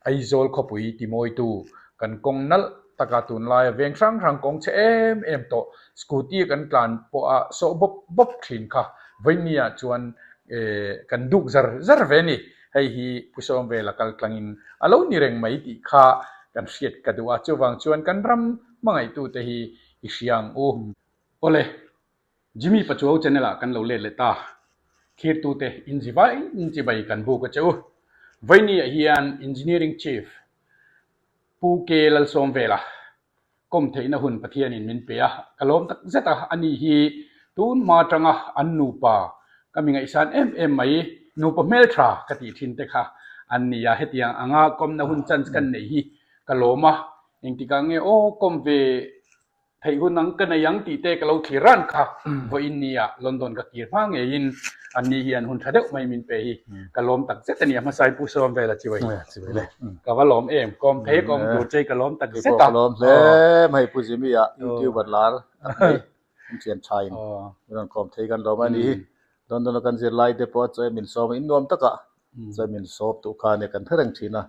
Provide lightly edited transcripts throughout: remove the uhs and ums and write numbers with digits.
Aizawl khawpui timawitu kan kawng nalh taka tunlaia veng hrang hrang kawng chhe em em tawh scooty a kan tlan pawha sawh bawp bawp thin kha vawinia chuan kan duk zar zar ve a ni. Hei hi Pu Sawmvela kal tlangin a lo ni reng mai tih kha kan hriat ka duh a, chuvang chuan kan ram hmangaihtute hi i hria ang u. Awle, Jimmy Pachuau channel ah kan lo let leh ta. Thirtute inzivai inchibai kan buk a che u. Vawinia hian Engineering Chief Pu K Lalsawmvela kawm theihna hun Pathianin min pe a, ka lawm tak zet a, ani hi tun hma atanga an nupa ka mi ngaihsan em em mai, nupa hmeltha ka tih thin te kha an ni a, hetiang anga kawmna hun chance kan neih hi ka lawm a, engtikah nge aw kawm ve Theih hun ang ka nei ang tih te ka lo thlir ran kha vawiin nia London ka kir hma ngeiin an ni hian hun tha deuh mai min pe hi ka lawm tak zet a ni a hmasain Pu Sawm vela chi vawi ka va lawm em kawm thei a kawm tur che ka lawm tak zet a. Ka lawm hle mai Pu Jimmy a YouTuber lar tak mai an thian tha in min rawn kawm thei kan lawm a ni hi London a kan zirlai te pawh a chawi min sawm a in nuam taka Chuan min sawp duh kha ania kan hre reng thin a,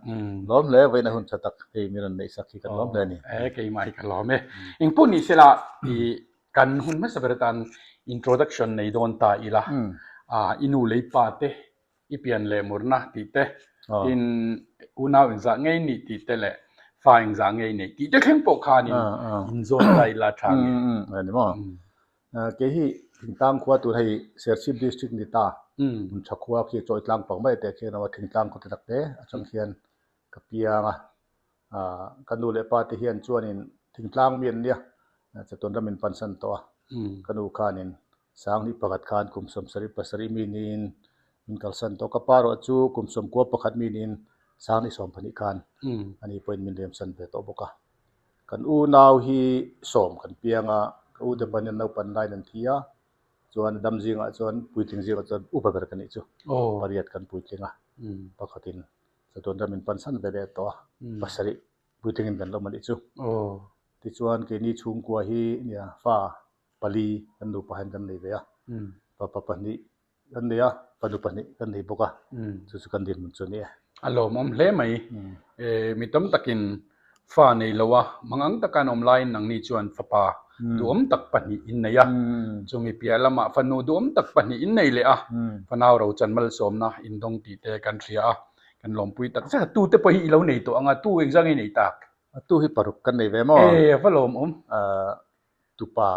lawm hle vawiin a hun tha tak hei min rawn neih sak hi kan lawm hle a ni. E keimah hi ka lawm e. Engpawh ni sela i kan hun hmasa ber atan introduction nei dawn ta ila, i nu lei pa te, i pian leh murna tih te, tin unau inzah ngei nih tih te leh fa engzah ngei neih tih te thleng pawh khanin inzawn ta ila tha nge. A ni maw? Kei hi Thingtlang khua tur hei Serchhip District ni ta, hmun tha khua khi chawi tlang pang mai teh khian a awm a, Thingtlang khaw te tak te atang khian ka piang a, ka nu leh pa te hian chuanin Thingtlang mi an nia, chatuan ram in pansan tawh a, ka nu khanin Sanghnih pakhat khan kum sawmsarih pasarih mi niin min kalsan tawh, ka pa erawh chu kum sawmkua pakhat mi niin Sanghnih sawmpahnih khan ani pawhin min remsan ve tawh bawk a. Kan unau hi sawm kan piang a, ka ute pawn hian naupan laiin an thi a, chuan a dam zingah chuan puitling zingah chuan upa ber ka nih chu pariat kan puitling a, pakhatin chatuan ram in pansan ve leh tawh a, pasarih puitlingin kan lawm a nih chu. Tichuan keini chhungkua hi nia fa pali kan nupa hian kan nei ve a, fapa pahnih Kan nei a, fanu pahnih kan nei bawk a, chu chu kan dinhmun chu a ni e. A lawmawm hle mai. Mi tam takin fa nei lo a, mangang taka an awm laiin nangni chuan fapa duhawm tak pahnih in nei a, chumi piah lamah fanu duhawm tak pahnih in nei leh a, fanau rochan malsawmna in dawng tih te kan hria a, kan lawmpui tak zet a. Tute pawh hi i lo nei tawh ang a, tu engzah nge i nei tak? A tu hi paruk kan nei ve maw? E, a va lawmawm. Tupa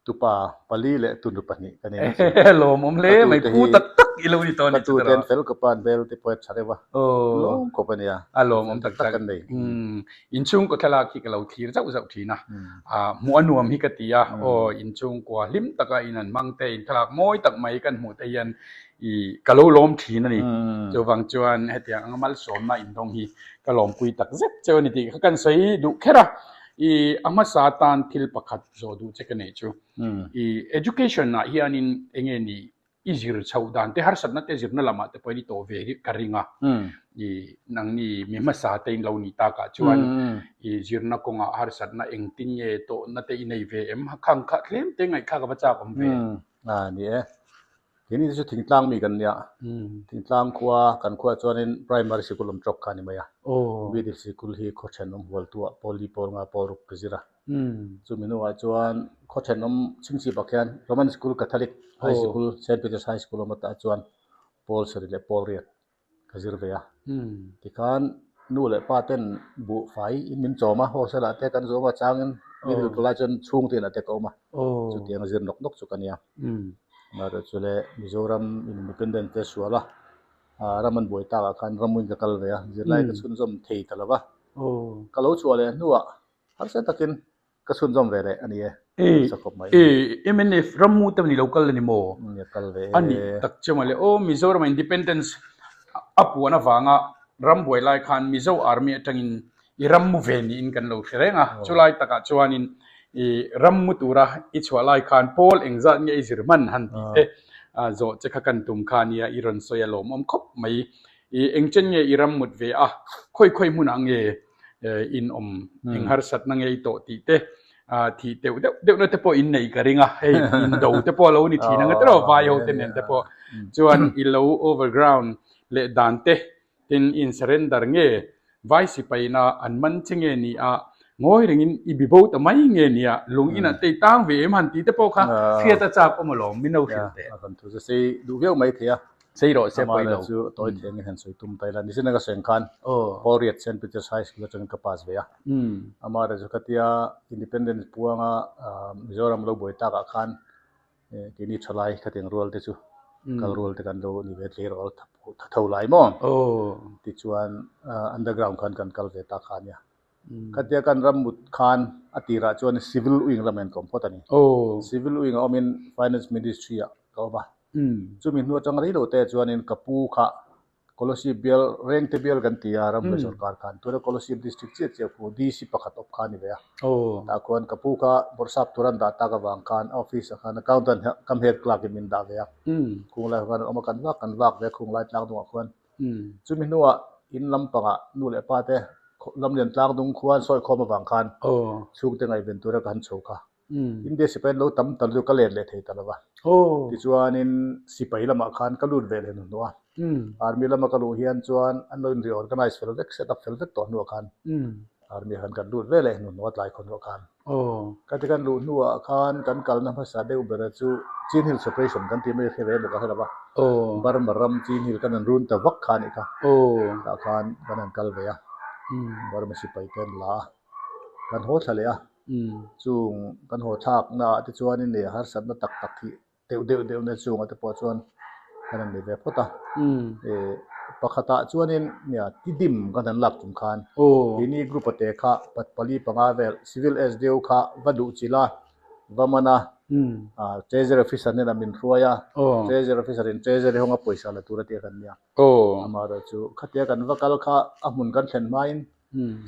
Tupa pali leh tunu pahnih ka nei nasa. Ehe lawmawm hle mai pu tak tak i lo ni tawh a ni chu tawh. Ka tuten fel khawpa an hmel te pawh a tha reuh a, lawm khawp a nia. A lawmawm tak tak. Umm inchhungkaw thlalak hi ka lo thlir zauh zauh thin a, hmuh a nuam hi ka ti a, aw inchhungkua hlim taka in an hmang te in thlalak mawi tak mai kan hmuh te hian i ka lo lawm thin a ni. Chuvang chuan hetiang anga malsawmna indawng hi ka lawmpui tak zet cheu a ni tih kha kan sawi duh kher a. I a hmasa atan thil pakhat zawh duh che ka neih chu i education ah hianin enge ni i zir chhoh dan te harsatna te zirna lamah te pawhin i tawh ve hi ka ring a, i nangni mi hmasa te in lo nih takah chuan i zirna kawngah harsatna engtin nge tawhna te i nei ve em? Khang kha tlem te ngaihthlak a va chak awm ve. A ni e. Keini te chu thingtlang mi kan nia, thingtlang khua kan khuaah chuanin primary sikul awm tawk kha a ni mai a, middle sikul hi khaw thenawm hualtuah pawli pawl nga pawl ruk ka zir a, chumi hnuah chuan khaw thenawm chhingchhipah khian Roman School Catholic High School Saint Peter's High School awm atah chuan pawl sarih leh pawl riat ka zir ve a, tikhan nu leh pa ten buhfai in min chawm a, hostel ah te kan zawm a changin middle class chuan chhungte inah te ka awm a, chutiang a zir nawk nawk chu ka nia. Amaherawhchu le Mizoram Independent te sual a, ram an buai takah khan ramuin ka kal ve a, zirlai ka chhunzawm thei ta lo va, ka lo chhuah leh hnuah harsa takin Ka chhunzawm ve leh a ni e. E, Sa khawp mai. E, mnf rammu te ni lo kal a ni maw? Ni a kal ve e. A ni tak che mawle. Aw, Mizoram Independence a puan avanga ram buai lai khan Mizo Army atangin i rammu ve niin kan lo hre reng a. Chulai takah chuanin i rammu tura i chhuah lai khan pawl engzat nge i zir hman han tih te zawh che kha kan tum kha nia i rawn sawi a lawmawm khawp mai. I engchen nge i rammut ve a, khawi khawi hmunah nge in awm eng harsatna ngei tawh tih te thih teuh deuh deuhna te pawh in nei ka ring a, hei indo te pawh a lo ni thin ang a tiraw vai ho te nen te pawh chuan i lo overground leh dan te tin in surrender nge. Vai sipaina an man che nge ni a, ngawi rengin i bi bo ta mai nge nia, lung inah te i tang ve em han tih te pawh kha hriat a chak awm alawm, min lo hrilh teh. A kan thu chu sei duh viau mai thei a. Sei rawh se pawi lo. Amah chu tawi thei angin han sawi tum ta ila. Nichin ka sawi ang khan Paul Riat Saint Peter's High School atangin ka pass ve a. Amah chu khatia Independence puanga Mizoram lo buai takah khan Keini thalai khatiang rual te chu kal rual te kan lo ni ve tleirawl tha tho lai maw? Tichuan underground khan kan kal ve ta kha ania. Khatia kan ram mut khan a tirah chuan civil wing lamah in ka awm phawt a ni. Civil wing a awmin finance ministry ah ka awm a. Chumi hnu atang rei lo te chuanin ka pu kha Kolosip bial, Rengte bial kan ti a, Ramhnuai sorkar khan. Tuna Kolosip district chiah chiah khu DC pakhat awp kha a ni ve a. Tah khuan ka pu kha Bawrhsap tur an dah tak avang khan a office ah khan accountant cum head clerk in min dah ve a. Khung lai khan an awm a, kan vak kan vak ve a khung lai tlang dungah khuan. Chumi hnuah in lampangah nu leh pa te Lamlian tlang dung khua an sawi khawm avang khan chhungte ngaihven tura ka han chho kha. India sipai an lo tam ta lutuk ka let leh thei ta lo va. Tichuanin sipai lamah khan ka lut ve leh hnuhnawh a. Army lama ka luh hian chuan an lo in reorganize fel vek, set up fel vek tawh hnuah khan Army ah khan kan lut ve leh hnuhnawh a tlai khaw hnuah khan. Ka ti kan luh hnuah khan kan kalna hmasa deuh bera chu Chin Hills Operation kan tih mai a hre ve emaw ka hre lo va. Burma ram Chin Hill kan han run ta vak kha a nih kha. Tah khan kan han kal ve a. Burma sipai te an la a. Kan haw thla leh a. Chung kan haw thlakna ah te chuanin leh harsatna tak tak hi deuh deuh deuh na chungah te pawh chuan kan han nei ve phawt a. Ih pakhatah chuanin nia tidim kan han lak tum khan keini group a te kha pat pali panga vel civil SDO kha va duh chilh a va man a ah treasury officer hnenah min hruai a treasury officer in treasury hawnga pawisa la tur a tih a kan nia. Amaherawhchu khatia kan va kal kha a hmun kan thlen hmain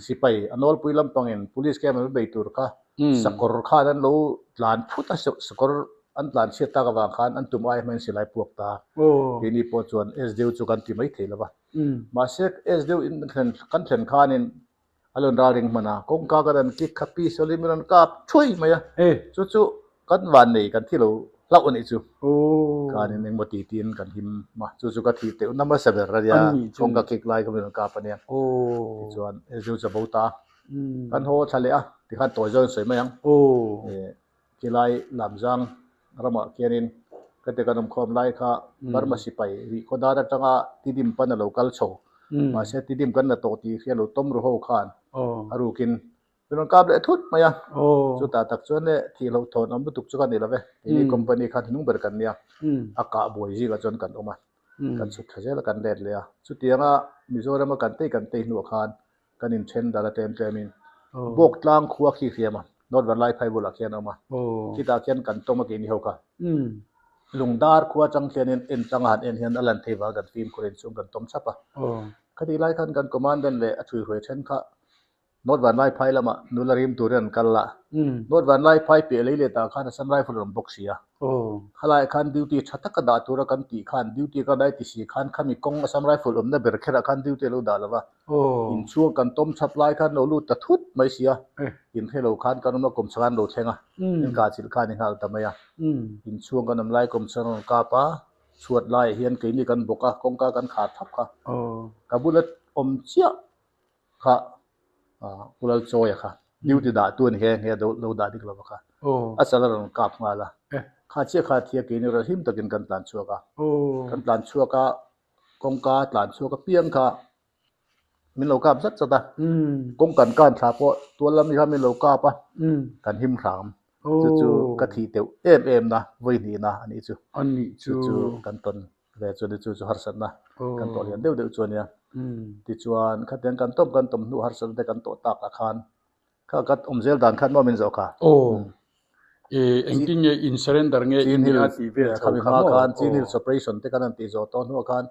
Sipai a nawlpui lampangin police camp an bei tur kha sakawr khan an lo tlan phut a, sakawr an tlan chhiat tak avang khan an tum ai hmain silai puak ta. Keini pawh chuan SDU chu kan ti mai thei lo va. Mahse SDU in kan thlen khanin a lo inral ring hman a, kawngka kan han kik kha pistol in min rawn kap thuai mai a, chu chu Kan van nei kan thi lo hlauh a nih chu. Khanin engmaw ti tiin kan him a, chu chu ka thih teuh na hmasa ber a nia, kawng ka kik lai kha min rawn kap a nia. Tichuan Ezeu chu a bo ta a, kan haw thla leh a, tikhan tawi zawng in sawi mai ang. Khilai Lamzang ramah khianin ka ti kan awmkhawm lai kha Burma sipai rih khaw dan atanga Tidim pan a lo kal chho, mahse Tidim kan la tawh tih hria lo tawm ru ho khan a rukin Min rawn kap leh thut mai a, chutah tak chuan le thih loh thawn awm lutuk chu ka ni lo ve, keini company khan hnung ber kan nia, a kah buai zingah chuan kan awm a, kan chhuk thla zel a kan let leh a, chutianga Mizorama kan tei kan tei hnuah khan kan inthen dal a tlem tlemin Bawktlang khua khi hriam a, North Vanlaiphai bulah khian a awm a, khitah khian kan tawng a keini ho kha Lungdar khua atang khianin en tlang a han en hian a lan thei vang kan fimkhur inchhung kan tawm chhap a, khatih lai khan kan commandant leh a thuihruai then kha North Vanlaiphai lamah nula rim turin an kal a, North Vanlaiphai piah lei leh tah khan Assam Rifle a rawn bawk si a. Khalaiah khan duty tha taka dah tura kan tih khan duty ka dai ti si khan khami kawng Assam Rifle awmna ber kherah khan duty a lo dah lo va. Inchhung kan tawm chhap lai khan lo lut ta thut mai si a, inhre lo khan kan awm a kawmchhak an lo thleng a, inkah chilh khan i nghal ta mai a. Inchhung kan awm lai kawmchhak an rawn kap a, chhuat laiah hian keini kan bawk a, kawngka kan khar thap kha. Ka bula awm chiah Kha Pu Lalchawia kha duty dah tu a ni nghe nghe lo dah dik lova kha a chal a rawn kap nghal a, kha chiah kha thia keini rawh hlim takin kan tlan chhuak a, kan tlan chhuak a kawngka tlan chhuak apiang kha min lo kap zat zat a, kawng kan kan thla pawh tual lam hi kha min lo kap a, kan him hram chu chu ka thih teuh em em na vawi hnihna a nih chu, chu chu kan tawn Ve chuan chu chu harsatna kan tawh lian deuh deuh chu a nia. Tichuan khatiang kan tawm kan tawm hnu harsatna te kan tawh tak ah khan kha ka awm zel dan khan maw min zawh kha. Aw. E engtin nge in surrender nge in nia tih vel chho kha maw. Khan Chin Hills operation te kan han tih zawh tawh hnuah khan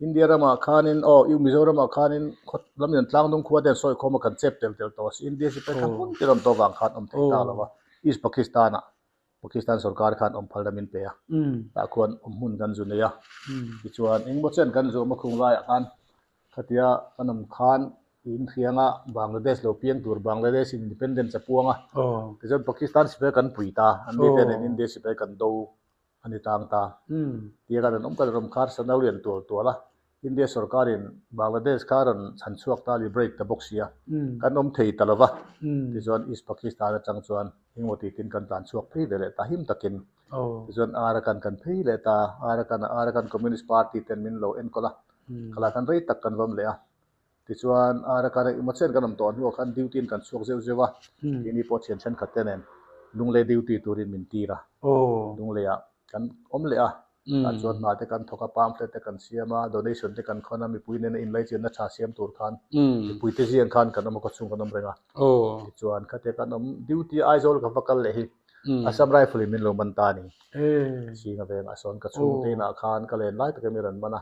India ramah khanin aw U Mizoramah khanin khaw lam lian tlangdung khua te an sawi khawm a kan chep tel tel tawh a si India sipai kha hmun te rawn tawh vang khan awm thei ta lo a East Pakistan ah Pakistan sorkar khan awm phalna min pe a, tah khuan awm hmun kan zu nei a, tichuan engmaw chen kan zawm a khung laiah khan khatia kan awm khan in hrianga Bangladesh lo piang tur Bangladesh in independence a puang a, tichuan Pakistan sipai kan pui ta, an ni te nen India sipai kan do a ni tang ta, tia kan rawn awm kan rawn khar sa no lian tual tual a. India sorkarin Bangladesh kha rawn chhan chhuak ta liberate ta bawk sia, kan awm thei ta lova, tichuan East Pakistan atang chuan engemaw titin kan tlan chhuak phei ve leh ta him takin. Tichuan Arakan kan phei leh ta, Arakan ah Arakan Communist Party ten min lo enkawl a, khalai khan rei tak kan vawm leh a. Tichuan Arakan ah engemaw chen kan awm tawh hnuah khan duty in kan chhuak zeuh zeuh a, keini pawh thian thenkhat te nen Lunglei duty turin min tir a, Lunglei ah kan awm leh a. Tah chuan hna te kan thawk a, pamphlet te kan siam a, donation te kan khawn a, mipui nena inlaichinna tha siam tur khan mipui te ziang khan kan awm a, khawchhung kan awm reng a. Tichuan khatia kan awm duty Aizawl ka va kal leh hi Assam Rifle in min lo man ta a ni. Singa vengah sawn ka chhungte inah khan ka len lai takin min rawn man a.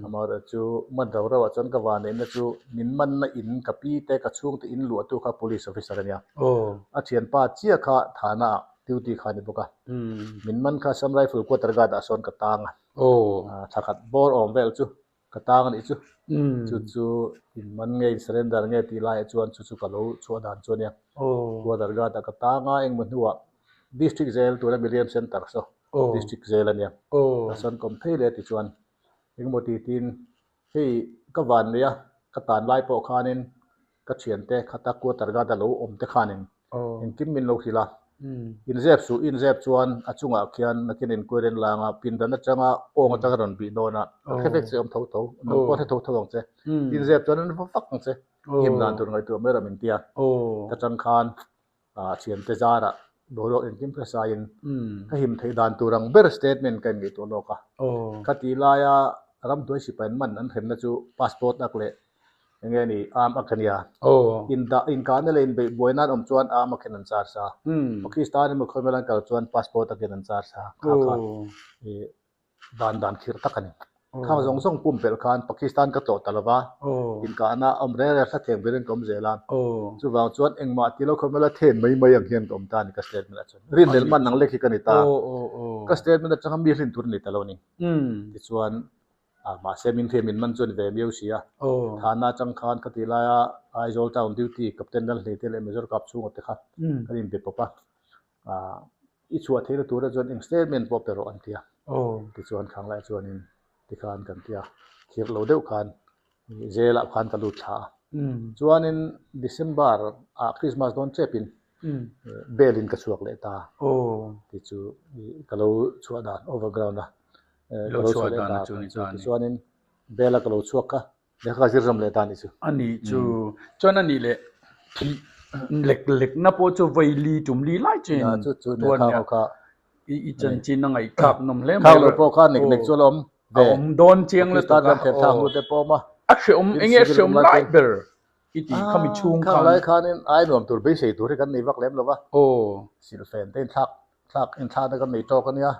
Amaherawhchu chu man rau rauh ah chuan ka vanneihna chu min manna in ka pi te ka chhungte in luahtu kha police officer a nia. A thianpa chiah kha thana ah duty kha a ni bawk a. Min man kha Assam Rifle quarter guard ah sawn ka tang a. Thla khat bawr awm vel chu ka tang a nih chu. Chu chu in man nge in surrender nge tih laiah chuan chu chu ka lo chhuah dan chu a nia. Quarter guard ah ka tang a engmaw hnuah district jail tuna Miriam Centre saw district jail a nia. Ka sawn kawm phei leh tichuan engemaw ti tiin hei ka van nei a, ka tan lai pawh khanin ka thiante khata quarter guard a lo awm te khanin engkim min lo hrilh a. Inzep suh, inzep chuan a chungah khian nakin inquiry an la ang a, pindan atanga awng atanga rawn bih dawn a, a hre vek che awm tho tho, nang pawh a hre tho tho ang che. Inzep chuan an va vak ang che, him dan tur ngaihtuah mai rawh min ti a. Ka chang khan Thiante zarah boruak engkim hresaiin ka him theih dan tur ang ber statement ka inngaihtuah lawk a. Khatih laia ramhnuai sipai an man an hremna chu passport ak leh eng nge ni arm ak a nia. Indah inkahna leh inbeih buai nan awm chuan arm ak in an charge a. Pakistan emaw khawvel an kal chuan passport ak in an charge a. Kha kha Dan dan khirh tak a ni. Khang zawng zawng pumpelh khan Pakistan ka tlawh ta lova, inkahna a awm reng reng hlathiang berin ka awm zel a. Chuvang chuan engmah ti lo khawm ila then mai mai ang hian ka awm ta a ni ka statement ah chuan. Rinhlelh man ang lek hi ka ni ta. Ka statement atanga mi hlin tur a ni ta lo a ni. Tichuan mahse min hriat min man chu a ni ve miau si a. Thana atang khan ka tih laia Aizawl town duty Captain Lalhleite leh Major Kapchhunga te kha kan inbe pawp a. I chhuah theihna tura chuan eng statement pawh pe rawh an ti a. Tichuan khang lai chuanin tikhan kan ti a, thir lo deuh khan jail ah khan ka lut thla a. Chuanin December ah Christmas dawn tepin bail in ka chhuak leh ta. Ti chu ka lo chhuah dan overground a ka lo chhuah leh ta. Tichuanin bail a ka lo chhuak kha Lehkha zir zawm leh ta nih chu. A nih chu. Chuan a nih leh thih lek lekna pawh chu vawi li tum li lai chu in tuan nia. I chanchin a ngaihthlak nawm hle mai. Khang lo pawh kha nek nek chu a la awm ve. A awm dawn chiang lutuk a. A hreawm eng nge a hreawm lai ber i tih kha mi chhung khan. Khang lai khanin ai nuam tur beisei tur hi kan nei vak lem lo va. Silhfen te inthlak thlak inthlakna kan nei tawk a nia.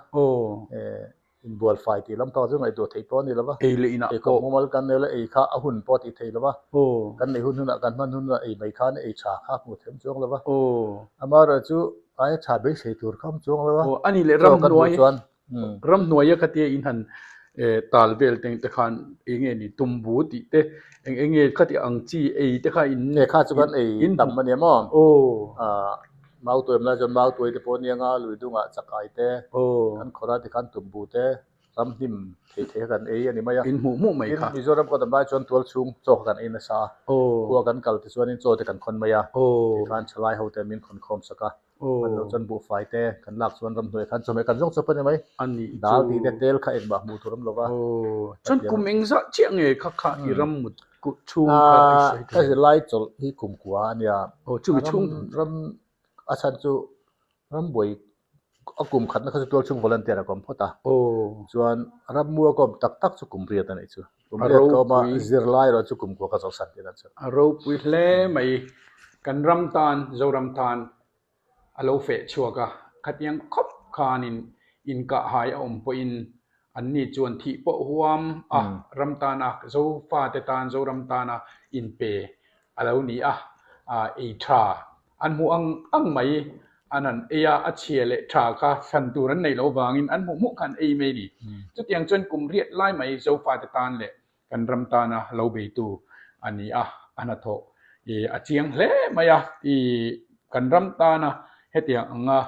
Inbual fai tih lam pang chu ngaihtuah theih pawh a ni lo va. Ei leh inah pawh. Eikhawp mumal kan nei lo, ei kha a hun pawh a tih theih lo va. Kan neih hun hunah kan hman hunah ei mai khan ei tha kha hmuh theih awm chuang lo va. Amaherawhchu chu aia tha beisei tur kha awm chuang lo va. A nih leh ramhnuai ramhnuaia khatia in han tal vel te te khan eng nge ni tumbu tih te eng eng nge khati ang chi ei te kha in Nge kha chu kan ei tam a nia maw? Mautuai lai chuan mautuai te pawh a nia lui dungah chakai te, kan khawrh a tikhan tumbu te, ramhnim thei thei kha kan ei a ni mai a. In hmuh hmuh mai kha. Tin, Mizoram kawt awm lai chuan tual chhung chaw kha kan ei nasa a, khua kan kal te chuanin chaw te kan khawn mai a, tikhan thalai ho te min khawn khawm sak a, hman loh chuan buhfai te kan lak chuan ramhnuai khan chawhmeh kan zawng chawp a ni mai. Dal tih te tel kha engmah hmuh tur awm lo va. Chuan kum engzah chiah nge kha kha i ram mut chhung kha i sawi thei. Ka zirlai chawlh hi kum kua a nia. Aw chumi chhung ram a chhan chu rambuai a kum khatna kha chu tual chhung volunteer a kawm phawt a. Chuan rammu a kawm tak tak chu kum riat a nih chu. Kum riat ka awm a zirlai erawh chu kum kua ka zawhsan tih dan chu. A ropui hle mai. Kan ram tan Zoram tan a lo feh chhuak a, khatiang khawp khanin inkahhai a awm pawhin anni chuan thih pawh huam a, ram tana, Zofate tan, Zoram tana inpe a lo ni a, ei tha an hmuh ang ang mai an han ei a, a chhia leh tha kha thlan tur an neih loh vangin an hmuh hmuh kha an ei mai a ni. Chutiang chuan kum riat lai mai Zofate tan leh Kan ram tana lo beitu a ni a, a hnathawh i a chiang hle mai a, i kan ram tana hetiang anga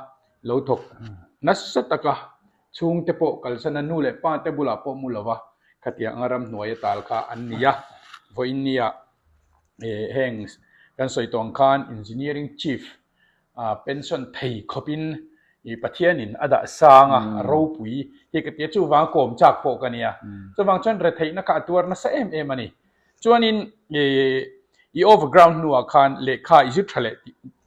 lo thawk nasa taka chhungte pawh kalsana nu leh pa te bulah pawh mu lova. Khatiang anga ramhnuai a tal kha an ni a. Vawiin nia heng kan sawi tawh ang khan Engineering Chief pension thei khawpin Pathianin a dah sang a, a ropui hi ka ti a, chuvang kawm chak pawh ka nia. Chuvang chuan retheihna kha a tuar nasa em em a ni. Chuanin i overground hnuah khan lehkha i zir tha leh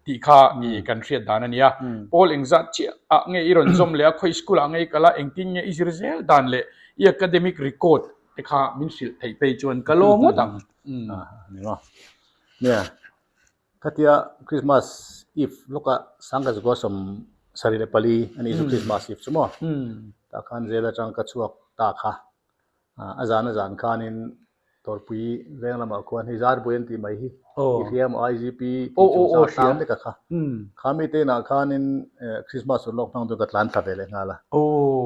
tih kha kan hriat dan a nia. Pawl engzat chiah ah nge i rawn zawm leh a, khawi school ah nge i kal a, engtin nge i zir zel dan leh i academic record te kha min hrilh theih phei chuan ka lawm ngawt ang. Nia, khatia Christmas Eve lawka Sangkazukua 74 a nih chu Christmas Eve chu maw? Tah khan zel atang ka chhuak ta kha. A zan a zan khanin Tawrpui veng lamah khuan hei Zarbui an tih mai hi i hria maw IGP tih chungchang tlang vek a kha. Kha mite inah khanin Christmas hun lawk hmang chu ka tlan thla ve leh nghal a.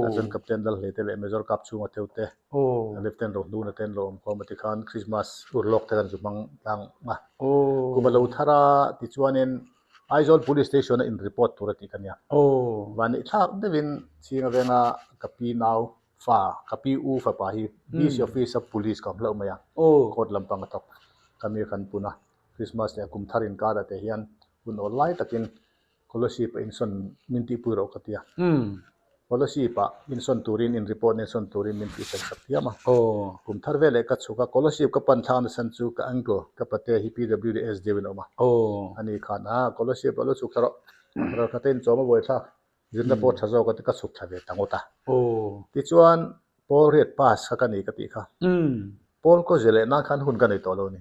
Tah chuan Captain Lalhlei te leh Major Kap chhunga theu te Lieutenant Rohnuna te an lo awm khawm a tikhan Christmas ur lawk te kan zu hmang tlang a. Kum a lo thar a tichuanin Aizawl Police Station a in report tur a tih ka nia. Vanneih thlak deuhin Chhinga venga ka pi nau Fa, ka pi u fapa hi DC office a police ka awm hlauh mai a, court lampang a thawk. Ka mi kan pun a, Christmas leh kum thar inkar ah te hian hun awl lai takin Kolasib a insawn min tihpui rawh ka ti a. Kolasib ah insawn turin in report na insawn turin min tihsak sak thiam a. Kum thar veleh ka chhuk a, Kolasib ka pan thlak nasan chu ka uncle, ka pate hi PWD SDO in a awm a. Ani khan a, Kolasib ah lo chhuk thla rawh, ralkhat a inchawm a buaithlak. Zirna pawh tha zawk a ti ka chhuk thla ve ta ngawt a. Tichuan Paul riat pass kha ka ni ka tih kha. Paul kaw zir leh nan khan hun ka nei tawh lo a ni.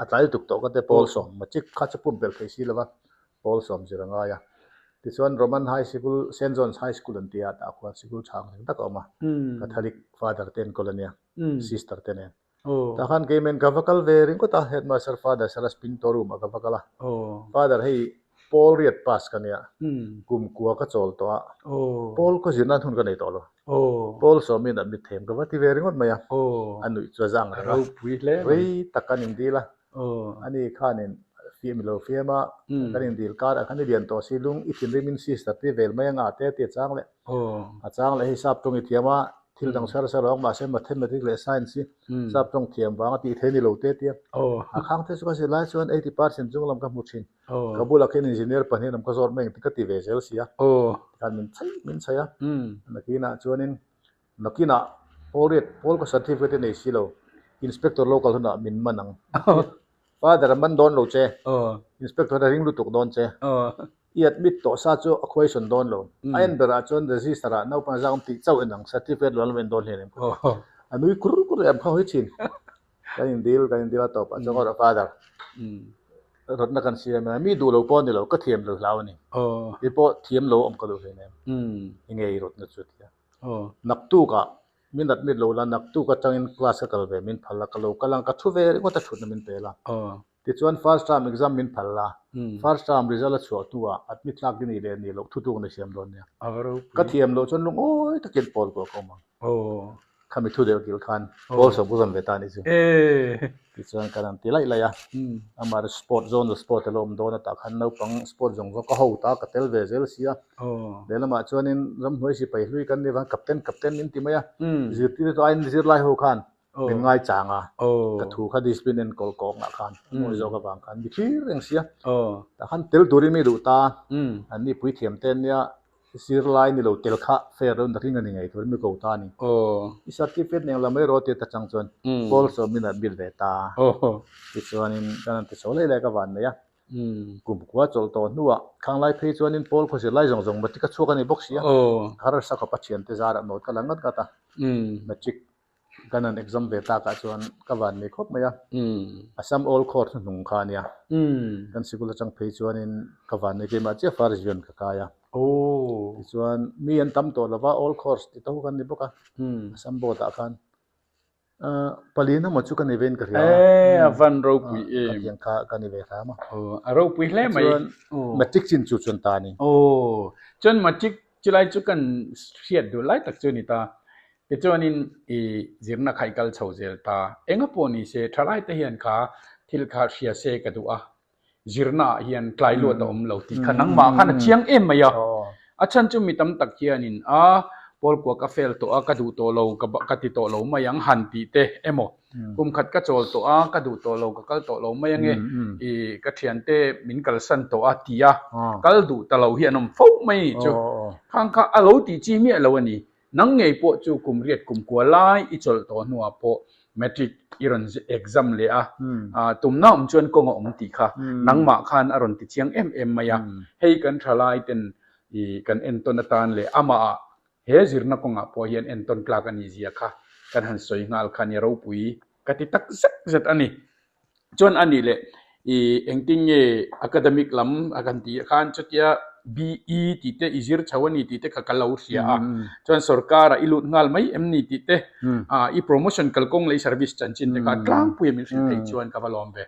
A tlai lutuk tawh ka ti Paul sawm matric kha chu pumpelh theih si lova Paul sawm zir a ngai a. Tichuan Roman High Sikul Saint John's High School an ti a tah khuan sikul chhang reng tak a awm a. Catholic father te enkawl a nia sister te nen. Tah khan keimen ka va kal ve ringawt a, Headmaster Father Saras Pinto room ah ka va kal a. Father hei Paul riat pass ka nia, kum kua ka chawl tawh a, Paul ka zir nan hun ka nei tawh lo. Paul sawmin admit them ka va ti ve ringawt mai a, a nuih chu a zang reng a, rei tak kan indil a, ani khanin fiam i lo fiam a, kan indil karah khan i lian tawh si lung i thinrimin sister te vel mai anga te a ti a chang leh. A chang leh hei sap tawng i thiam a, thil dang chhar chhar awk mahse mathematics leh science hi sap tawng thiam vang a tih theih a ni lo te tia. A khang te chu ka zir lai chuan 80% chung lam ka hmu thin. Ka bulah khian engineer pahnih lam ka zawt mai ang tih ka ti ve zel si a. Tikhan min chhaih min chhaih a. Nakinah chuanin nakinah pawl riat pawl ka certificate a nei si lo inspector local hunah min man ang. Father a man dawn lo che. Inspector a ring lutuk dawn che. I admit tawh sa chu a khuaisawn dawn lo. A en berah chuan register ah naupang zak awm tih chauh en ang, certificate lo an lo en dawn hlian em kha. A nui kur kur em kha hawi thin. Kan indil kan indil a tawp ah chuan aw father rawtna kan siam a, mi duh lo pawh a ni lo, ka thiam lo hlau a ni. Kei pawh thiam lo awm ka duh hlian em. Enge i rawtna chu a ti a. Naktuk ah min admit lo la, naktuk atangin class ka kal ve min phal a, ka lo kal ang ka thu ve ringawt a thutna min pe la. Tichuan first term exam min phal la, first term result a chhuah hnuah admit tlak i nih leh nih loh thutluk na siam dawn nia. Ka thiam loh chuan lungawi takin pawl kuah ka awm ang. Khami thu deuh kil khan pawl sawm ka zawn ve ta a nih chu. Tichuan kan han ti laih laih a, amah erawh sport zonal sport a lo awm dawn a tah khan naupang sport zawng zawng ka ho ta ka tel ve zel sia. Lehlamah chuanin ramhnuai sipai hlui kan nih vang captain captain min ti mai a, zirtirtu aiin zirlai ho khan min ngai chang a, ka thu kha discipline enkawl kawngah khan a mawi zawk avang khan mi thlir reng sia. Tah khan tel turin mi duh ta, an ni puithiam te ania zirlai ni lo tel kha fair lo na ring a ni ngei turin mi ko ta a ni. I certificate nen lam erawh tir ta chang chuan pawl sawmin a admit ve ta. Tichuanin kan han ti chho leh leh ka van nei a. Kum kua chawlh tawh hnuah khanglai phei chuanin Paul khawzir lai zawng zawng matric a chhuak a ni bawk sia. Harsa khawpa thiante zarah note ka la ngat ngat a, matric Kan han exam ve takah chuan ka van nei khawp mai a, Assam All Court hnuhnung kha a nia. Kan sikul atang phei chuanin ka van nei keimah chiah First Division ka kai a. Tichuan mi an tam tawh lova All Course ti tho kan ni bawk a, Assam Board ah khan palin emaw chu ka ni vein ka hria a. E, a van ropui em. Khatiang kha ka ni ve hram a. A ropui hle mai. Tichuan Matric chin chu chuan ta a ni. Aw, chuan Matric chulai chu kan hriat duh lai tak chu a ni ta. Tichuanin i zirna kha i kal chho zel ta. Enga pawh ni se, thalai te hian kha thil kha hria se ka duh a, zirna ah hian tlai luat a awm lo tih kha nangmah khan a chiang em mai a. A chhan chu mi tam tak hianin a. Pawlkua ka fail tawh a, ka duh tawh lo, ka ka ti tawh lo mai ang han tih te emaw, kum khat ka chawl tawh a, ka duh tawh lo, ka kal tawh lo mai ange, ih ka thiante min kalsan tawh a ti a, kal duh ta lo hi an awm fo mai ni chu. Khang kha a lo tih chi miah lo a ni. Nang ngei pawh chu kum riat kum kua lai i chawlh tawh hnuah pawh matric i rawn exam leh a, tumna awm chuan kawng a awm tih kha nangmah khan a rawn ti chiang em em mai a. Hei kan thalai ten I kan entawn atan leh amah he zirna kawngah pawh hian entawn tlak a nih zia kha kan han sawi nghal kha nia ropui ka ti tak zet zet a ni. Chuan a nih leh i engtin nge academic lam a kan tih khan chutia BE tih te i zir chho a ni tih te kha ka lo hria a, chuan sorkarah i lut nghal mai em ni tih te i promotion kalkawng leh i service chanchin te kha tlangpui a min hrilh theih chuan ka va lawm ve.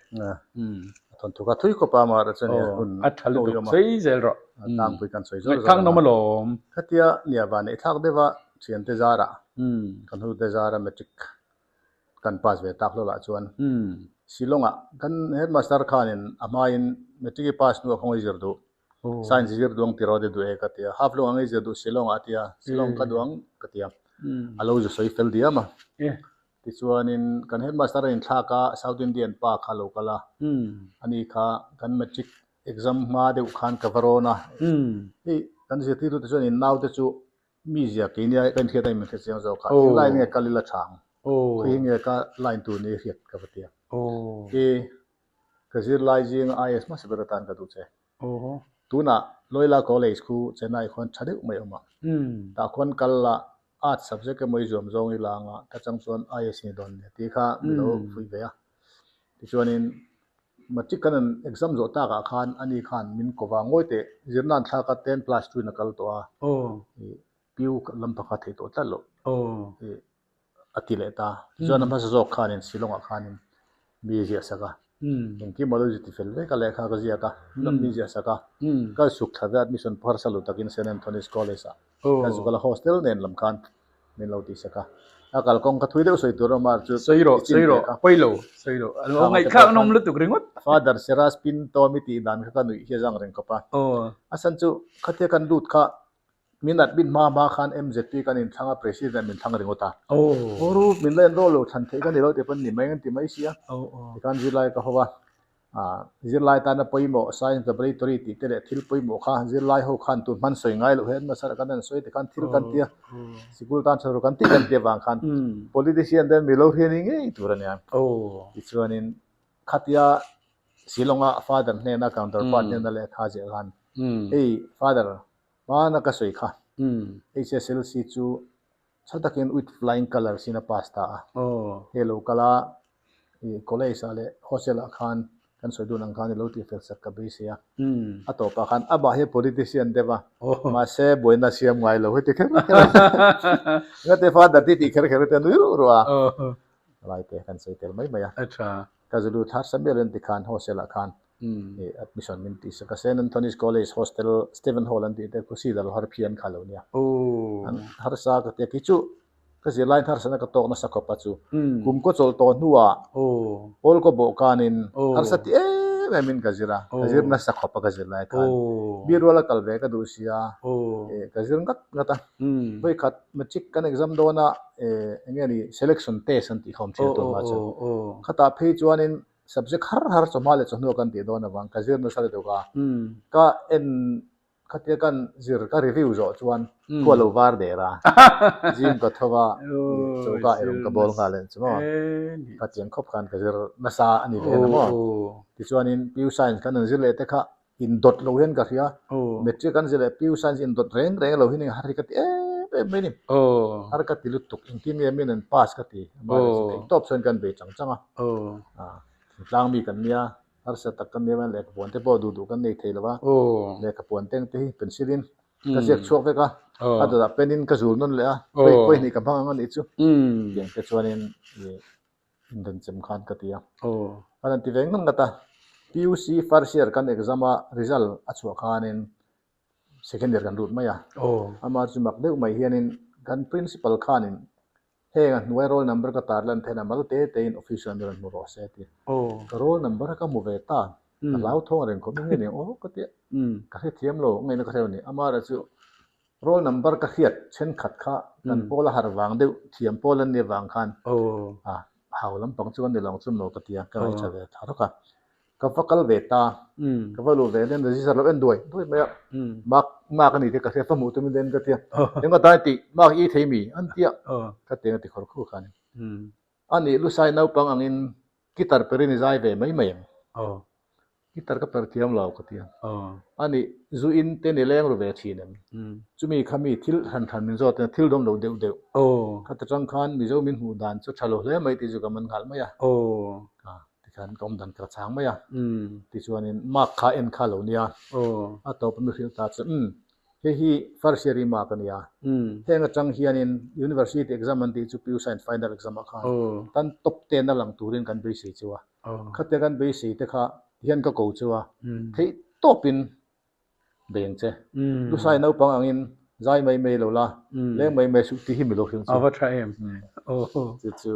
A thawnthu kha thui khawp a amaherawh chuan i hun a tha lutuk sawi zel rawh. Tlangpui kan sawi zawr zawr ang a. Alawm. Khatia nia van neih thlak deuh a thiante zarah kan hnute zara matric kan pass ve tak hlawlah chuan Shillong-ah kan headmaster khanin a hmain matric i pass hnuah khawngaih zir duh science zir duang tiraw te duh e ka ti a, half lawng ang i zir duh Shillong-ah a ti a, Shillong ka duh ang ka ti a, a lo zu sawi fel diam a. Tichuanin kan headmaster a inthlak a, South Indian pa kha a lo kal a, ani kha kan matric exam hma deuh khan ka va rawn a, hei kan zirtirtute chuan in naute chu mi zia kei nia ka inhriat a in min hre chiang zawk a, eng line nge kal ila tha ang, khawi nge ka line tur ni hriat ka va ti a, i ka zirlai zinga IAS hmasa ber atan ka duh che. Tunah Loyola College khu Chennai khuan tha deuh mai a awm a, tah khuan kal la Arts subject emaw i zuam zawng i la anga ta chang chuan IAS ni dawn nia tih kha mi lo fuih ve a. Tichuanin matric kan han exam zawh takah khan ani khan min ko va, ngawi teh zirna an thlak a ten plus two in a kal tawh a, ih piu lam phakha theih tawh tlat loh ih a ti leh ta. Tichuan a hmasa zawk khanin Shillong-ah khanin mi ziah sak a, engkim a lo zi ti fel vek a lehkha ka ziak a, mi ziah sak a, ka suk thla ve a admission pawh harsa lo takin Saint Anthony's College-ah Ka zuk ala hostel nen lam khan min lo tih sak a, a kalkawng kha thui deuh sawi tur a awm a chu Sawi rawh, sawi rawh, pawi lo, sawi rawh, a lo ngaihthlak nawm lutuk ringawt. Father Seras Pinto mi tih dan kha ka nuih hi a zang reng khawp a, a san chu khatia kan lut kha min admit hma hma khan MZP kan inthlang a, President min thlang ringawt a, aw ru min la enroll lo thlan theih ka ni lo tih pawn ni mai an ti mai sia, tikhan zirlai ka ho a. Zirlai tana pawimawh science laboratory tih te leh thil pawimawh kha zirlai ho khan tun hman sawi ngai loh hian hmasa kan han sawi tikhan thil kan tia sikul tan chho kan tih kan tia vang khan politician te mi lo hriat ni ngei tur a nia. Tichuanin khatia Shillong-a father hnena counterpart hnena lehkha ziah khan hei father hmana ka sawi kha HSLC chu Tha takin with flying colours in a pass ta a. Hei lo kal a, i college ah leh hostel ah khan kan sawi dun ang khan i lo tih fel sak ka beisei a. A tawpah khan amah hi politician deuh a, mahse buaina a siam ngai lo heti kher kher a. Engate father ti tih kher kher te a nui ruh ruh a. Lai te kan sawi tel mai mai a. Ka zulu thar Samuel an ti khan hostel ah khan i admission min tih sak a, Saint Anthony's College hostel Stephen Hall an tih te khu Cedar har phian kha lo nia. An harsa ka tia kei chu ka zirlai in harsatna ka tawk nasa khawp a chu kum kaw chawlh tawh hnuah pawl kaw bawh kanin harsa ti em em in ka zir a, ka zir nasa khawp a ka zirlai khan mi rual a kal ve ka duh sia ka zir ngat ngat a, vawikhat matric kan exam dawn a eng nge ni selection test an tih kha awm thin a tun hma chuan khatah phei chuanin subject har har chawhma leh chawhnu kan tih dawn avang ka zir nasa lutuk a ka en khatia kan zir ka review zawh chuan khua lo var der a gym ka tho a choka erawng ka bawl nghal en chu maw khatiang khawp khan ka zir nasa a ni ve na maw tichuanin PU science kan han zir leh te kha Indawt lo hian ka hria. Matric an zir leh PU Science indawt reng reng lo hian har hi ka ti em em mai ni. Har ka ti lutuk engtin nge min an pass ka ti. Amaherawhchu theih tawp chuan kan bei chang chang a. Thingtlang mi kan nia, harsa tak kan nia lehkhapuan te pawh duh duh kan nei thei lo va. Lehkhapuan teng te hi pencil in ka ziak chhuak vek a, a dawtah pen in ka zul nawn leh a, pawi hnih ka hmang ang a nih chu. Tiang te chuanin Inrenchem khan ka ti a. Kan han ti ve ngat ngat a. PUC first year kan exam a result a chhuah khanin second year kan lut mai a. Amah chu mak deuh mai hianin kan principal khanin heng a hnuai roll number ka tar lan thein a mal te tein office ah mi rawn hmu rawh se a ti. Ka roll number a ka hmu ve ta. Ka hlauthawng reng khawp mai nge ni aw ka ti a. Ka hrethiam lo, ngaihna ka hre lo a ni. Amaherawhchu. Roll number ka hriat thenkhat kha kan pawl a har vang deuh, thiam pawl an nih avang khan a hau lampang chu an ni lo ang chu maw ka ti a, ka ngaihṭha ve tha rawk a. Ka va kal ve ta, ka va luh ve nen register lo en duai duai mai a, mark mark a ni te ka hria, va hmuh tumin en ka ti a, engemaw atan tih mark i thei mi an ti a, ka ti ang a ti khawr khur kha a ni. A nih lusai naupang angin guitar perin i zai ve mai mai ang. Guitar ka per thiam lo ka ti a. A nih zu in te ni leng ru ve thin em? Chumi kha mi thil hran hran min zawt a, thil dawm lo deuh deuh. Khata tang khan Mizo min hmuh dan chu tha lo hle mai tih chu ka man nghal mai a. Tikhan ka awm dan ka chang mai a. Tichuanin mark kha en kha lo nia. A tawp a mi hrilh ta chu umm hei hi first year i mark a nia. Heng atang hianin university exam an tih chu PU Science final exam ah khan tan top ten a lang turin kan beisei chu a. Khatia kan beisei te kha tihian ka ko chu a, theih tawpin bei ang che. Lusai naupang angin zai mai mai lo la, leng mai mai suh tih hi mi lo hrilh chu. A va tha em? Chu chu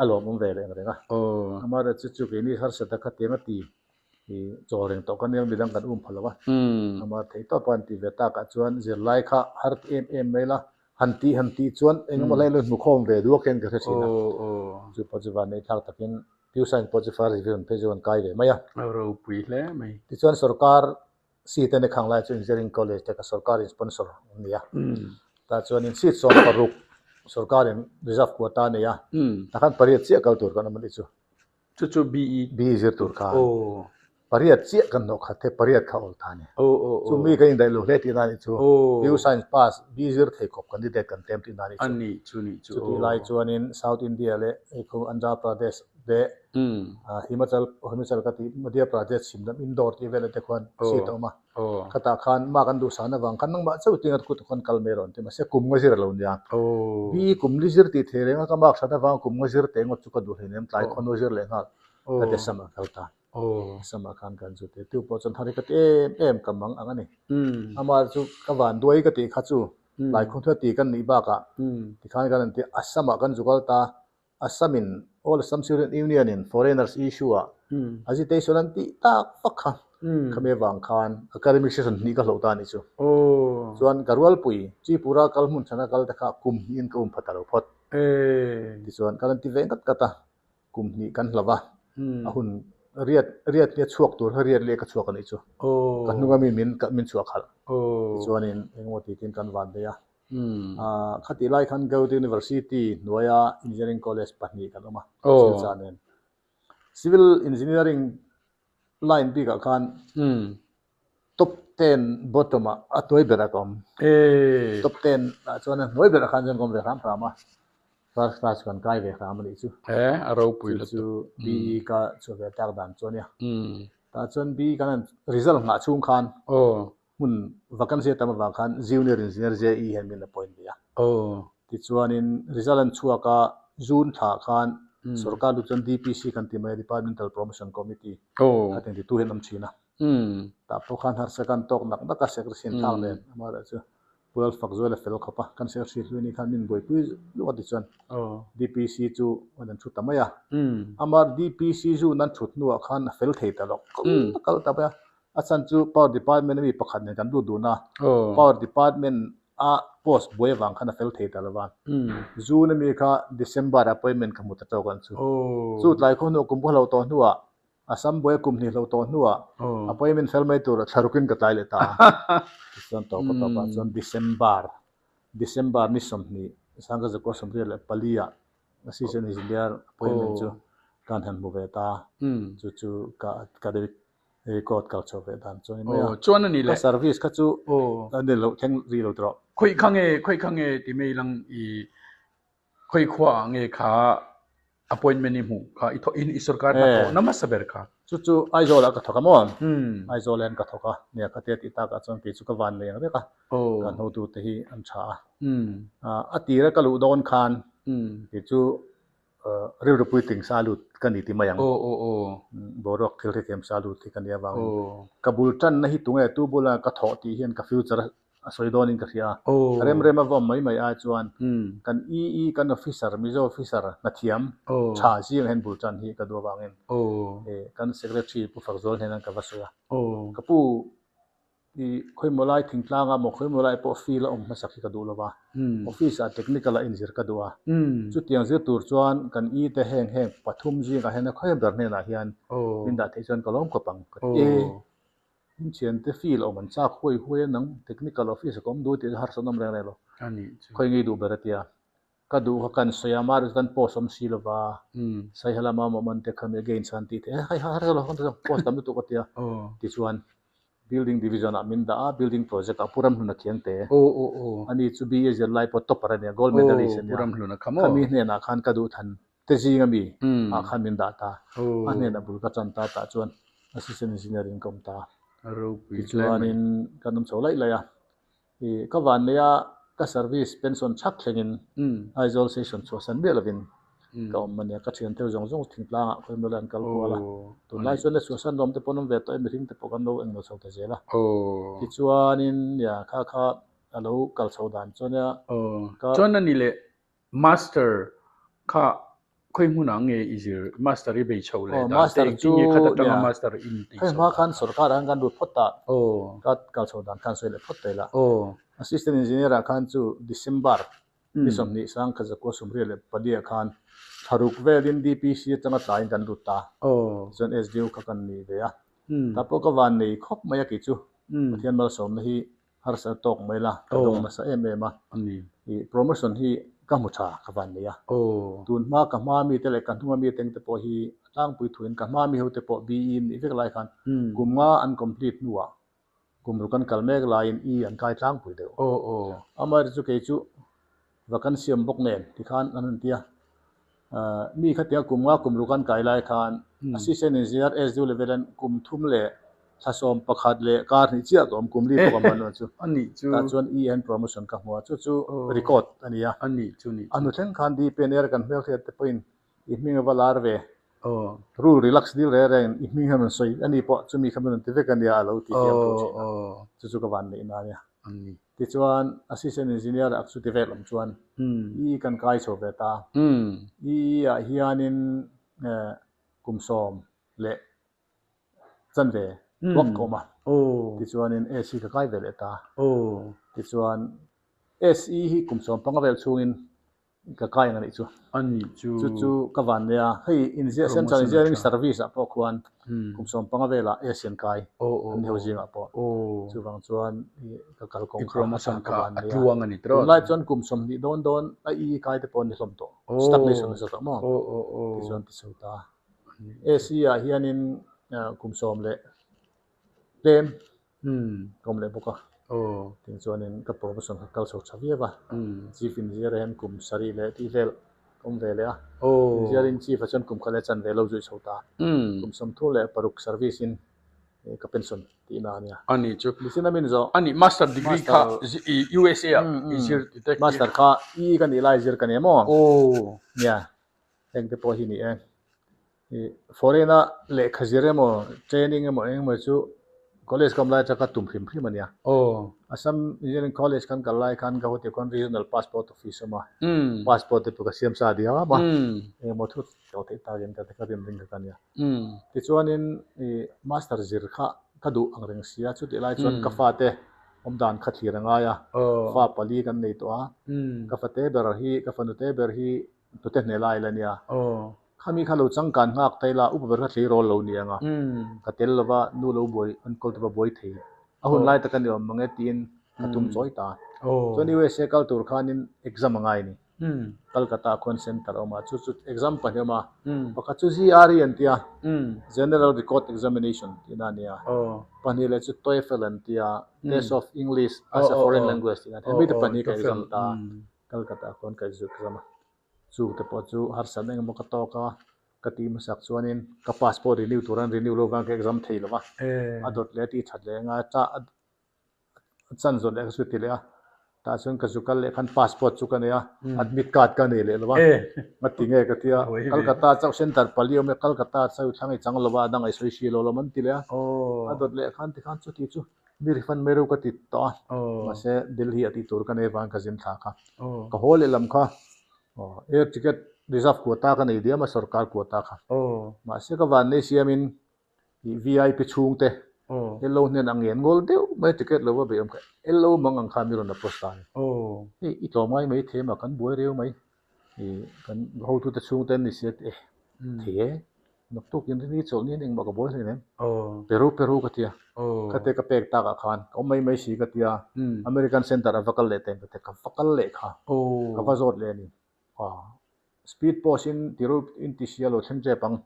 a lawmawm ve leh ang reng a. Amaherawhchu chu chu keini harsata khatiang a ti chaw reng tawh kan nia, midang kan um pha lo a. Amah theih tawpa an tih ve takah chuan zirlai kha har ti em em mai la, Han tih han tih chuan engemaw lai lo hmu khawm ve duak hian ka hre thin a. Chu pawh chu van neih thlak takin Pure Science pawh chu First Division phei chu an kai ve mai a. A ropui hle mai. Tichuan sorkar seat a ni khang lai chu Engineering College te kha sorkarin sponsor an ni a. Tah chuanin seat 16 sorkarin reserve quota a nei a. Tah khan pariat chiah kal tur kan awm a nih chu. Chu chu BE. BE zir tur kha. Pariat chiah kan hnawh khat he pariat kha awl ta a ni. Chu mi kan indaih lo hle tihna a nih chu. PU Science pass BE zir thei khawp candidate kan tlem tihna a nih chu. A nih chu nih chu. Chutih lai chuanin South India leh hei khu Andhra Pradesh leh Himachal Himachal ka tih Madhya Pradesh chhim lam Indore tih velah te khuan seat a awm a. Khatah khan mark an duhsan avang khan nangmah chauh tinga kut khan kal mai rawh an ti mahse kum nga zir a lo nia. BE kum li zir tih thei reng a ka mark that avang kum nga zir teh ngawt chu ka duh hleinem tlai khaw zir leh nghal ka ti sam ah kal ta. Sam ah khan kan zu teh tu pawh chuan thar hi ka ti em em ka mang ang a ni. Amah chu ka van duai ka tih kha chu tlai khaw thua ti kan nih bakah tikhan kan han ti a sam ah kan zu kal ta. Assam in All Assam Student Union in Foreigners issue ah agitation an tih tak vak kha khami avang khan academic session hnih ka hloh ta a nih chu. Chuan ka rualpui Tripura kal hmun thana kal te kha kum hnihin ka um pha ta lo phawt. Tichuan kan an ti ve ngat ngat a, kum hnih kan hlo va, a hun riat riat nia chhuak tur kha riat leh ka chhuak a nih chu. Ka hnunga mi min min chhuah khalh. Tichuanin engemaw titin kan van daih a. Khatih lai khan Gauhati University hnuaia Engineering College pahnih kan awm a, Silchar nen. Civil Engineering line bikah khan top ten bottom ah a hnuai berah ka awm. Top ten ah chuan a hnuai berah khan chuan ka awm ve hram hram a, first class kan kai ve hram a nih chu. Chu chu BE ka chhuah ve tak dan chu a nia. Tah chuan BE kan han result nghah chhung khan Hmun vacancy a tam avang khan Junior Engineer JE hian min appoint ve a. Tichuanin result an chhuak a, June thla khan sorkar lut chuan DPC kan ti mai a, Departmental Promotion Committee kha tin titu hian an awm thin a. Tah pawh khan harsa kan tawk nak nak a, secretary an thlak nen amaherawhchu Pu Lalfakzuala fel khawp a, kan secretary hlui ni khan min buaipui luah a tichuan DPC chu an an thu ta mai a. Amah DPC June an thut hnuah khan a fel thei ta lo, kal ta mai a. A chhan chu Power Department a mi pakhat nen kan lut dun a, Power Department a post buai avang khan a fel thei ta lo va. June a mi kha December ah appointment ka hmu ta tawk ang chu. Chu tlai khaw hnuah kum hlo tawh hnuah Assam buai a kum hnih hlo tawh hnuah appointment fel mai tur thla rukin ka tlai leh ta a. Tichuan tawpa tawpah chuan December December ni 20 Sangkazakua 94 ah Assistant Engineer appointment chu kan han hmu ve ta. Chu chu ka academic Record kal chhuah ve dan chu a ni mai a. Chuan a ni le. Ka service kha chu a ni lo thleng rih lo tawh. Khawi kha nge, khawi kha nge ti mai lang i khawi khua ah nge kha appointment i hmuh kha i thawh in i sorkar hna thawh na hmasa ber kha. Chu chu Aizawl ah ka thawk a maw? Aizawl ah hian ka thawk a, nia khatia tih tak ah chuan kei chu ka van nei ang vek a, kan hotu te hi an tha a. A tira ka luh dawn khan kei chu Rilru puitling sa lut ka ni ti mai ang. Boruak thil hrethiam sa lut hi ka nia avangin ka bul tanna hi tunge tu bula ka thawh tih hian ka future a sawi dawnin ka hria a. Rem rem a vawm mai mai ai chuan kan EE kan officer Mizo officer hnathiam tha zingah hian bul tan hi ka duh avangin kan secretary Pu Fakzual hnenah ka va sawi a. Ka pu. I khawimaw lai thingtlang ah maw khawimaw lai pawh field a awm hmasak hi ka duh lo va, office ah technical ah inzir ka duh a. Chutiang zir tur chuan kan i te heng heng pathum zingah hian a khawi ber hnenah hian min dah theih chuan ka lawm khawp ang ka ti e. In thiante field awm an chak huai huai a nang technical office ah ka awm duh tih chu harsat an awm reng reng lo. Khawi ngei duh ber a tia. Ka duh kha kan sawi a, mahse chuan post awm si lova, Saiha lama awm an te kha mi against an tih theih a, hei har lo khan post tam lutuk a tia, tichuan building division ah min dah a, building project ah Pu Ramhluna khiang te, ani chu BA zirlai pawh topper a nia, gold medalist a nia, khami hnenah khan ka duh than te zing ami ah khan min dah ta, a hnenah bul ka tan ta tah chuan assistant engineer in ka awm ta, tichuanin kan awm chho laih laih a. I ka van nei a, ka service pension chhak thlengin Aizawl station chhuahsan miah lovin ka awm a nia. Ka thian theu zawng zawng thingtlang ah khawi mawlai an kal kual a. Tunlai chuan la chhuahsan rawm te pawh an awm ve tawh e, mihring te pawh kan lo englo chho ta zel a. Tichuanin nia kha kha a lo kal chho dan chuan nia ka. Chuan a ni leh Master kha khawi hmunah nge i zir? Master i bei chho leh dan te engtin nge khat atanga master i inti chho? Hei hma khan sorkar ah khan kan lut phawt a, ka kal chho dan khan sawi leh phawt ta ila. Assistant Engineer ah khan chu December ni 20 zakua 94 ah khan thlaruk velin DPC atanga tlaiin kan lut ta. Tichuan SDO kha kan ni ve a. Tah pawh ka van nei khawp mai a kei chu. Pathian malsawmna hi Harsa tawk mai la, ka dawng nasa em em a. I promotion hi ka hmu tha ka van nei a. Tun hma ka hma mite leh ka hnunga mite te pawh hi a tlangpui thuin ka hma mi ho te pawh BE nih vek lai khan kum nga an complete hnuah kum ruk an kal mek laiin E an kai tlangpui deuh. Amaherawhchu chu kei chu Va kan siam bawk nen tikhan an rawn ti a. Mi khatia kum nga kum ruk an kai lai khan Assistant Engineer SDO level an kum thum leh thla 11 leh kar hnih chiah ka awm kum li pawh ka hman lo chu. Tah chuan EN promotion ka hmu a, chu chu record a ni a. A hnu thleng khan DPNR kan hmelhriat te pawhin i hming a va lar ve. Rule relax dil reng rengin i hming hian rawn sawi a ni pawh chumi kha min rawn ti vek a nia a lo ti hiam tawh thin a. Chu chu ka van neih na a nia. Tichuan Assistant Engineer ah chuti vel awm chuan EE kan kai chho ve ta. EE ah hianin kum sawm leh chanve vak ka awm a. Tichuanin SE ka kai ve leh ta. Tichuan SE hi kum 15 vel chhungin Ka kai ang a nih chu. A nih chu. Chu chu ka van nei a. Hei inziah Central Engineering Service ah pawh khuan kum 15 velah Asian kai an ni ho zingah pawh. Chuvang chuan ka kal kawng kha a tha ka van nei a. Tunlai chuan kum 20 dawn dawn a i kai te pawh an ni hlawm tawh. Stagnation nasa tawh maw? Tichuan ti chho ta. AC ah hianin kum sawm leh tlem Ka awm leh bawk a. Tin chuanin ka promotion kha kal chho tha viau a. Chief Engineer ah hian kum sarih leh tih vel ka awm ve leh a. Engineering Chief ah chuan kum khat leh chanve lo zui chho ta. Kum 36 service in ka pension tihna a nia. A nih chu. Nichin a min zawh. A nih Master degree kha USA ah i zir ti te. Master kha E ka nih lai zir ka ni maw? Nia. Heng te pawh hi ni e. Ih foreign a lehkha zir emaw training emaw eng emaw chu college ka awm lai atanga tum hrim hrim a nia. Assam Engineering College kan kal lai khan Guwahati khawn Regional Passport Office a awm a, passport te pawh ka siam sa diam a, eng emaw thut lo theih takin ka ka rim ring kha ka nia. Tichuanin ih master zir kha ka duh ang reng sia, chutih lai chuan ka fate awm dan kha thlir a ngai a, fa pali kan nei tawh a, ka fate ber hi ka fanute ber hi Tute hneh lai la nia. Khami kha lo changkan nghak ta ila upa ber kha thei rawl lo ni ang a. Ka tel lova nu lo buai enkawl te pawh buai thei. A hun lai tak a ni awm mang e tiin ka tum chawi ta. Chuan USA kal tur khanin exam a ngai a ni. Kolkata khuan center a awm a, chu chu exam pahnih a awm a. Pakhat chu GRE an tia, General Record Examination tihna a nia. Pahnih leh chu TOEFL an tia, Test of English as a Foreign Language tihna a nia. Hemi te pahnih ka exam ta. Kolkata khawn ka zuk zam a, chung te pawh chu harsatna engemaw ka tawk a, ka tih hmasak chuanin ka passport renew tur an renew lo vang ka exam thei lo va, a dawt leh a tih that leh anga cha a chan zawt leh ka chu ti leh a, tah chuan ka zu kal leh khan passport chu ka nei a, admit card ka nei leh lo va, nga ti nge ka ti a, Kolkata chauh center pali a awm e, Kolkata chauh thlang i chang lo va a dang a i sawi si lo lawm an ti leh a, a dawt leh khan tikhan chuti chu. Mi refund mai reuh ka ti tawh a, mahse Delhi ah tih tur ka nei avangin ka zin thla kha. Ka haw leh lam kha air ticket reserve quota ka nei diam a, sorkar quota kha. Mahse ka van nei siamin ih vip chhungte. LO hnenah ngen ngawl deuh mai ticket lo va beih awm kha LO mang ang khan mi rawn approach ta a ni. Hei i tlawm ngai mai thei a kan buai reu mai ih kan hotute chhungte an ni sia e thei e naktuk in rini chawlh ni engmah ka buai hleinem Peru Peru ka tia khate ka pek takah khan ka awm mai mai si ka tia American Center a va kal leh teng ka tia ka va kal leh kha ka va zawt leh a ni. Speed post in ti ru in ti sia lo thleng chep ang.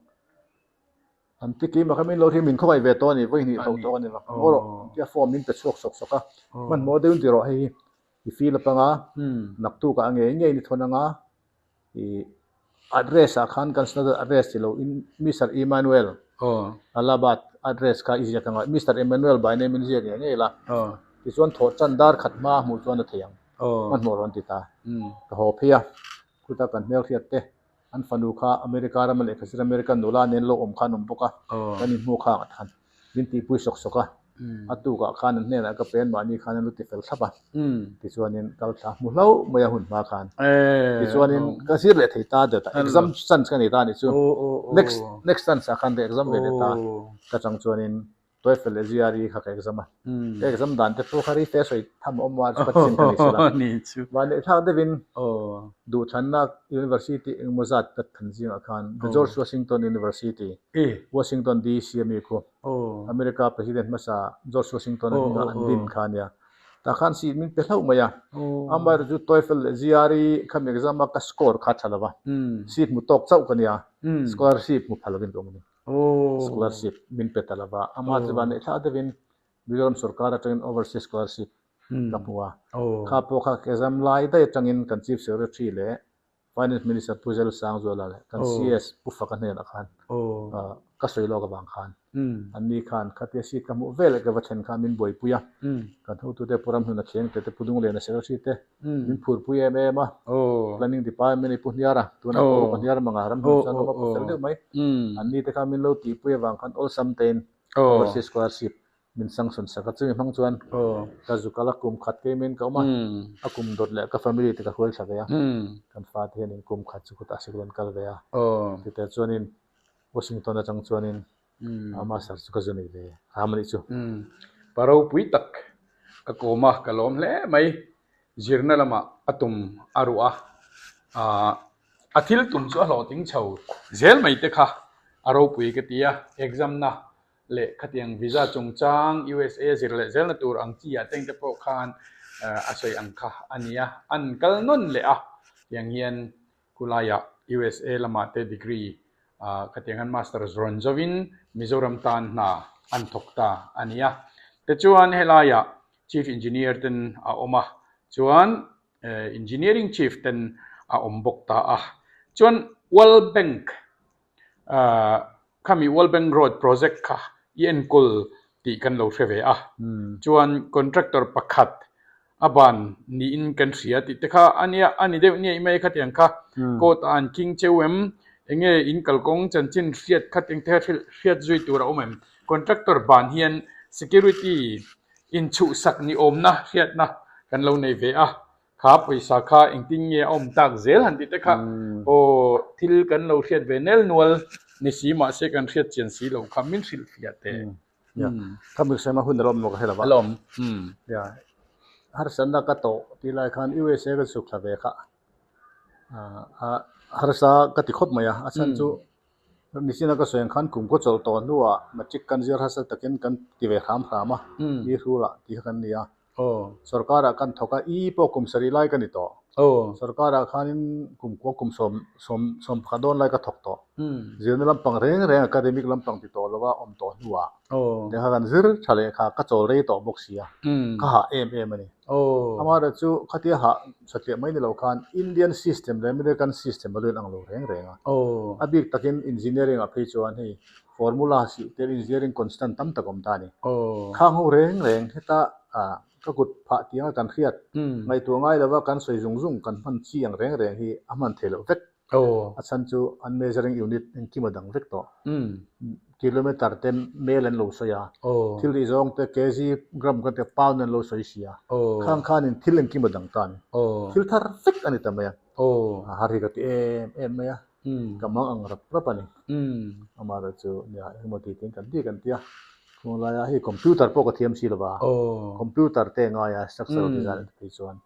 An ti keimah kha min lo hrim min khawngaih ve tawh a ni, vawi hnih hlauh tawh a ni lo. Ngaw rawh tia form min pe chhuak sawk sawk a. Hmanhmawh deuh in ti rawh hei hi i fill up anga naktuk ah ngei ngei ni thawn anga i address ah khan kan snadar address ti lo in Mister Emmanuel Allahabad address kha i ziak anga Mister Emmanuel by name in ziak ngei ngei la tichuan thawh tan dar khat hma hmuh chuan a thei ang. Hmanhmawh rawn ti ta. Ka haw phei a, khuta kan hmelhriat te, an fanu kha America rama lehkha zir American nula nen lo awm kha an awm bawk a, kan inhmu kha ang khan min tihpui sawk sawk a, a tukah khan an hnenah ka pen mahni khan an lo ti fel thlap a, tichuanin kal thla hmu hlauh mai a hun hma khan. Tichuanin ka zir leh thei ta deuh ta, exam chance ka nei ta a nih chu, next next chance ah khan ka exam ve leh ta, ka chang chuanin TOEFL leh GRE kha ka exam a. Ka exam dan te pawh kha rei fe sawi tham a awm a, chu ka chin ka nei sela. Vanneih thlak deuhin duhthlanna University engemaw zat ka than zingah khan The George Washington University, Washington DC a mi khu, America President hmasa George Washington a hmingah an din kha a nia. Tah khan seat min pe hlauh mai a. Amaherawhchu chu TOEFL leh GRE khami exam a ka score kha a tha lo va, seat hmu tawk chauh ka nia, scholarship hmu pha lovin ka awm a ni. Scholarship min pe ta lova, amah chu vanneih thlak deuhin Mizoram sorkar atangin overseas scholarship ka hmu a. Kha pawh kha exam lai daih atangin kan Chief Secretary leh Finance Minister Pu Zel Sangzuala leh kan CS Pu Faka hnenah khan ka sawi lawk avang khan anni khan khatia seat ka hmuh veleh ka va thlen khan min buaipui a. Kan hotute Pu Ramhluna Khengte te Pu Dungliana Secretary te min phurpui em em a, Planning Department i pu hniar a, tunah pawh upa hniar mang a, ram hnu chuan awm a pu fel deuh mai. Anni te kha min lo tihpui avang khan awlsam tein overseas scholarship min sanction sak a, chumi hmang chuan ka zu kal a, kum khat keimin ka awm a, a kum dawt leh ka family te ka hruai thla ve a, kan fate hianin kum khat chu khutah sikul an kal ve a, chutah chuanin Washington atang chuanin A master chu ka zu nei ve hram a nih chu. Pa ropui tak ka kawm a, ka lawm hle mai. Zirna lamah a tum a ruh a, a thil tum chu a hlawhtling chho zel mai te kha a ropui ka ti a. Exam na leh khatiang visa chungchang USA zir leh zelna tur ang chi ah teng te pawh khan a sawi ang kha a ni a, an kal nawn leh a tiang hian Khulaiah USA lamah te degree khatiang hian masters rawn zovin Mizoram tan hna an thawk ta a ni a. Tichuan helaiah Chief Engineer ten a awm a, chuan Engineering Chief ten a awm bawk ta a. Chuan World Bank Khami World Bank Road project kha i enkawl tih kan lo hre ve a, chuan contractor pakhat a ban niin kan hria tih te kha a nia, a ni deuh niaih mai khatiang kha court ah an king cheu em, enge in kalkawng chanchin hriat kha teng te kha hriat zui tur a awm em, contractor ban hian security inchhuhsak ni awmna hriatna kan lo nei ve a. Kha pawisa kha engtin nge a awm tak zel han tih te kha aw thil kan lo hriat ve nel nual ni si mahse kan hriat chian si lo kha min hrilh fiah teh. Kha mi hriat hun a la awm lo ka hre lo va. A la awm. Ya harsatna ka tawh tih lai khan USA ka chhuk thla ve kha harsa ka ti khawp mai a, a chhan chu Nichin a ka sawi ang khan kum khaw chawlh tawh hnuah matric kan zir hasa takin kan ti ve hram hram a, i hrulah tih kha kan ni a. Sorkarah kan thawk a, i pawh kum sarih lai ka ni tawh. Sorkarah khanin kum kua kum sawm sawm sawm pakhat dawn lai ka thawk tawh. Zirna lampang reng reng academic lampang ti tawh lova awm tawh hnuah lehkha kan zir tha leh kha ka chawl rei tawh bawk si a, ka hah em em a ni. Amaherawhchu chu khatia hah satliah mai ni lo khan Indian system leh American system a lo inang lo reng reng a. A bik takin engineering ah phei chuan hei formula sih tel engineering constant tam tak a awm ta a ni. Khang ho reng reng heta ka kut phah tiang a kan hriat ngaihtuah ngai lova kan sawi zung zung kan hman chi ang reng reng hi a hman theih loh vek. A chhan chu an measuring unit engkim a dang vek tawh. Kilometer te mel an lo sawi a, thil rih zawng te kg, gram kan ti a, pound an lo sawi si a. Khang khanin thil engkim a dang ta a ni. Thil thar vek a ni ta mai a. A har hi ka ti em em mai a, ka mang ang rap rap a ni. Amaherawhchu nia engemaw ti tiin kan ti kan ti a. Khung laia hei computer pawh ka thiam si lo va, computer te ngai a structural design a ti phei chuan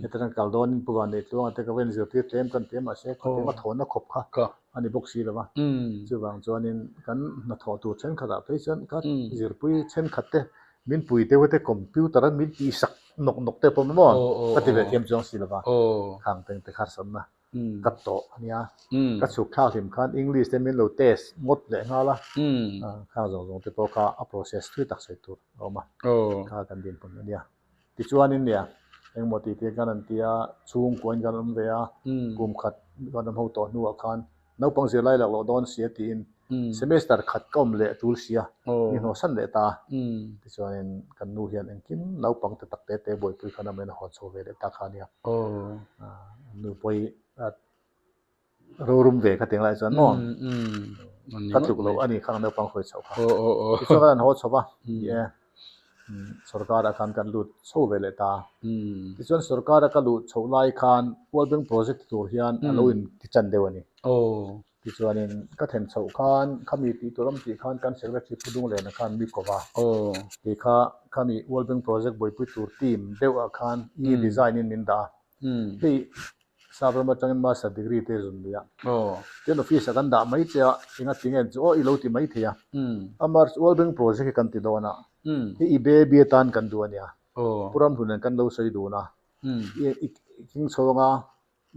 heta kan kal dawnin Pu Vanneitluanga te ka va inzirtir tlem kan ti a mahse khawteng a thawnna khawp kha a ni bawk si lo va, chuvang chuanin kan hnathawh tur thenkhatah phei chuan ka zirpui thenkhat te min pui deuh te computer a min tihsak nawk nawk te pawh maw ka ti ve thiam chuang si lo va, khang teng te kharsawmna ka tawh a nia. Ka chhuk thlak hlim khan English te min lo test ngawt leh nghal a, khang zawng zawng te pawh kha a process thui tak sawi tur a awm a, kha kan dinhmun a nia. Tichuanin nia, engmaw tih tir khan an ti a, chhungkuain kan awm ve a, kum khat kan awm ho tawh hnuah khan naupang zirlai lak loh dawn sia tiin semester khat ka awm leh tul sia, mi hnawhsan leh ta a. Tichuanin kan nu hian engkim naupang te tak te te buaipui khan amahin a hawn chho ve leh ta kha a nia. Nu pawi rorum ve kha tiang lai chuan maw ka tluk loh a ni khang naupang hruai chhoh kha. Tichuan kan han haw chho va, ni e, sorkarah khan kan lut chho ve leh ta. Tichuan sorkara ka luh chhoh lai khan World Bank project tur hian a lo in ti chan deuh a ni. Tichuanin ka then chhoh khan khami tih tur awm tih khan kan secretary Pu Dunglena khan mi ko va. Kei kha khami World Bank project buaipui tur team deuh ah khan e design in min dah a. Hei Sap ram atangin master degree te zun nia. Tin office ah kan dah mai che a, enga ti nge chu aw i lo ti mai thei a. Amar chu World Bank project hi kan ti dawn a, hei i baby atan kan duh a nia. Pu Ramhlun nen kan lo sawi dun a, i king chhawng a,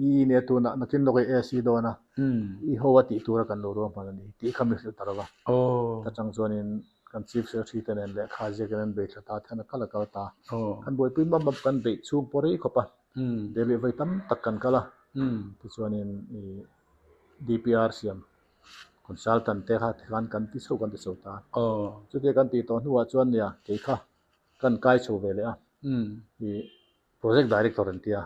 i nia tunah nakin lawk i AC dawn a, i ho a tih tura kan lo ruah hman a ni tih kha mi hrilh ta lo va. Ta chang chuanin kan chief secretary te nen lehkha ziakin an bei thla ta, thian a kal a kal ta. Kan buaipui map map kan beih chhung pawh rei khawp a. Delhi vawi tam tak kan kal a, tichuanin ih DPR siam consultant te kha tikhan kan ti chho kan ti chho ta. Chutia kan tih tawh hnuah chuan nia kei kha kan kai chho ve leh a, ih project director an ti a,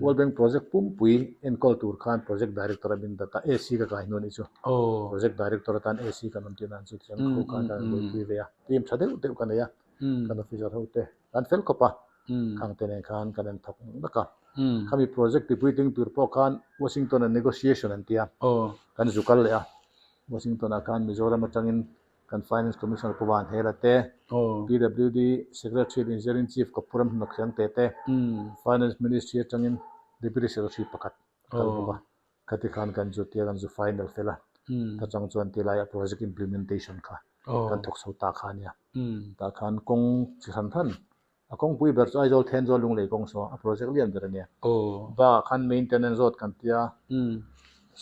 World Bank project pumpui enkawl tur khan project director a min dat a, AC ka kai hnu a nih chu. Project director atan AC kan awm tih nan chu tichuan khaw khan kan buaipui ve a, team tha deuh deuh ka nei a, kan officer ho te kan fel khawp a. Khang te nen khan kan en thawk nak a. Khami project tipuitling tur pawh khan Washington ah negotiation an ti a, kan zu kal leh a. Washington ah khan Mizoram atangin kan Finance Commissioner Pu Van Hela te, PWD Secretary leh Engineering Chief Kapuram Hnawkhiang te te, Finance Ministry atangin Deputy Secretary pakhat a kal bawk a. Khati khan kan zu tia kan zu final fel a, ta chang chuan ti laiah project implementation kha kan thawk chho ta kha a nia. Tah khan kawng chi hran hran, a kawngpui ber chu Aizawl Thenzawl Lunglei kawng saw a project lian ber a nia. Bakah khan maintenance road kan tia,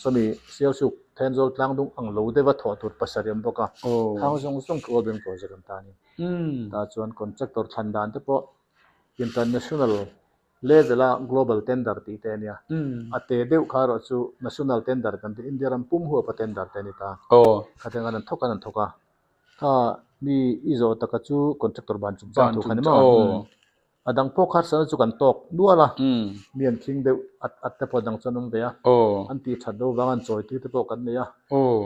sawmi Sialsuk Thenzawl tlangdung ang lo deuha thawh tur pasarih a awm bawk a, thang zawng zawng khi World Bank project an ta a ni. Tah chuan contractor thlan dan te pawh international Level a global tender tih te a nia. A te deuh kha erawh chu national tender kan ti, India ram pum huapa tender te a ni ta. Khatiang an an thawk an an thawk a. Kha mi i zawh taka chu contractor ban chung chang thu kha ni maw? A dang pawh kha harsatna chu kan tawk nual a. Mi an khing deuh at at te pawh a dang chuan an awm ve a. An tih that lo vang an chawi tui te pawh kan nei a.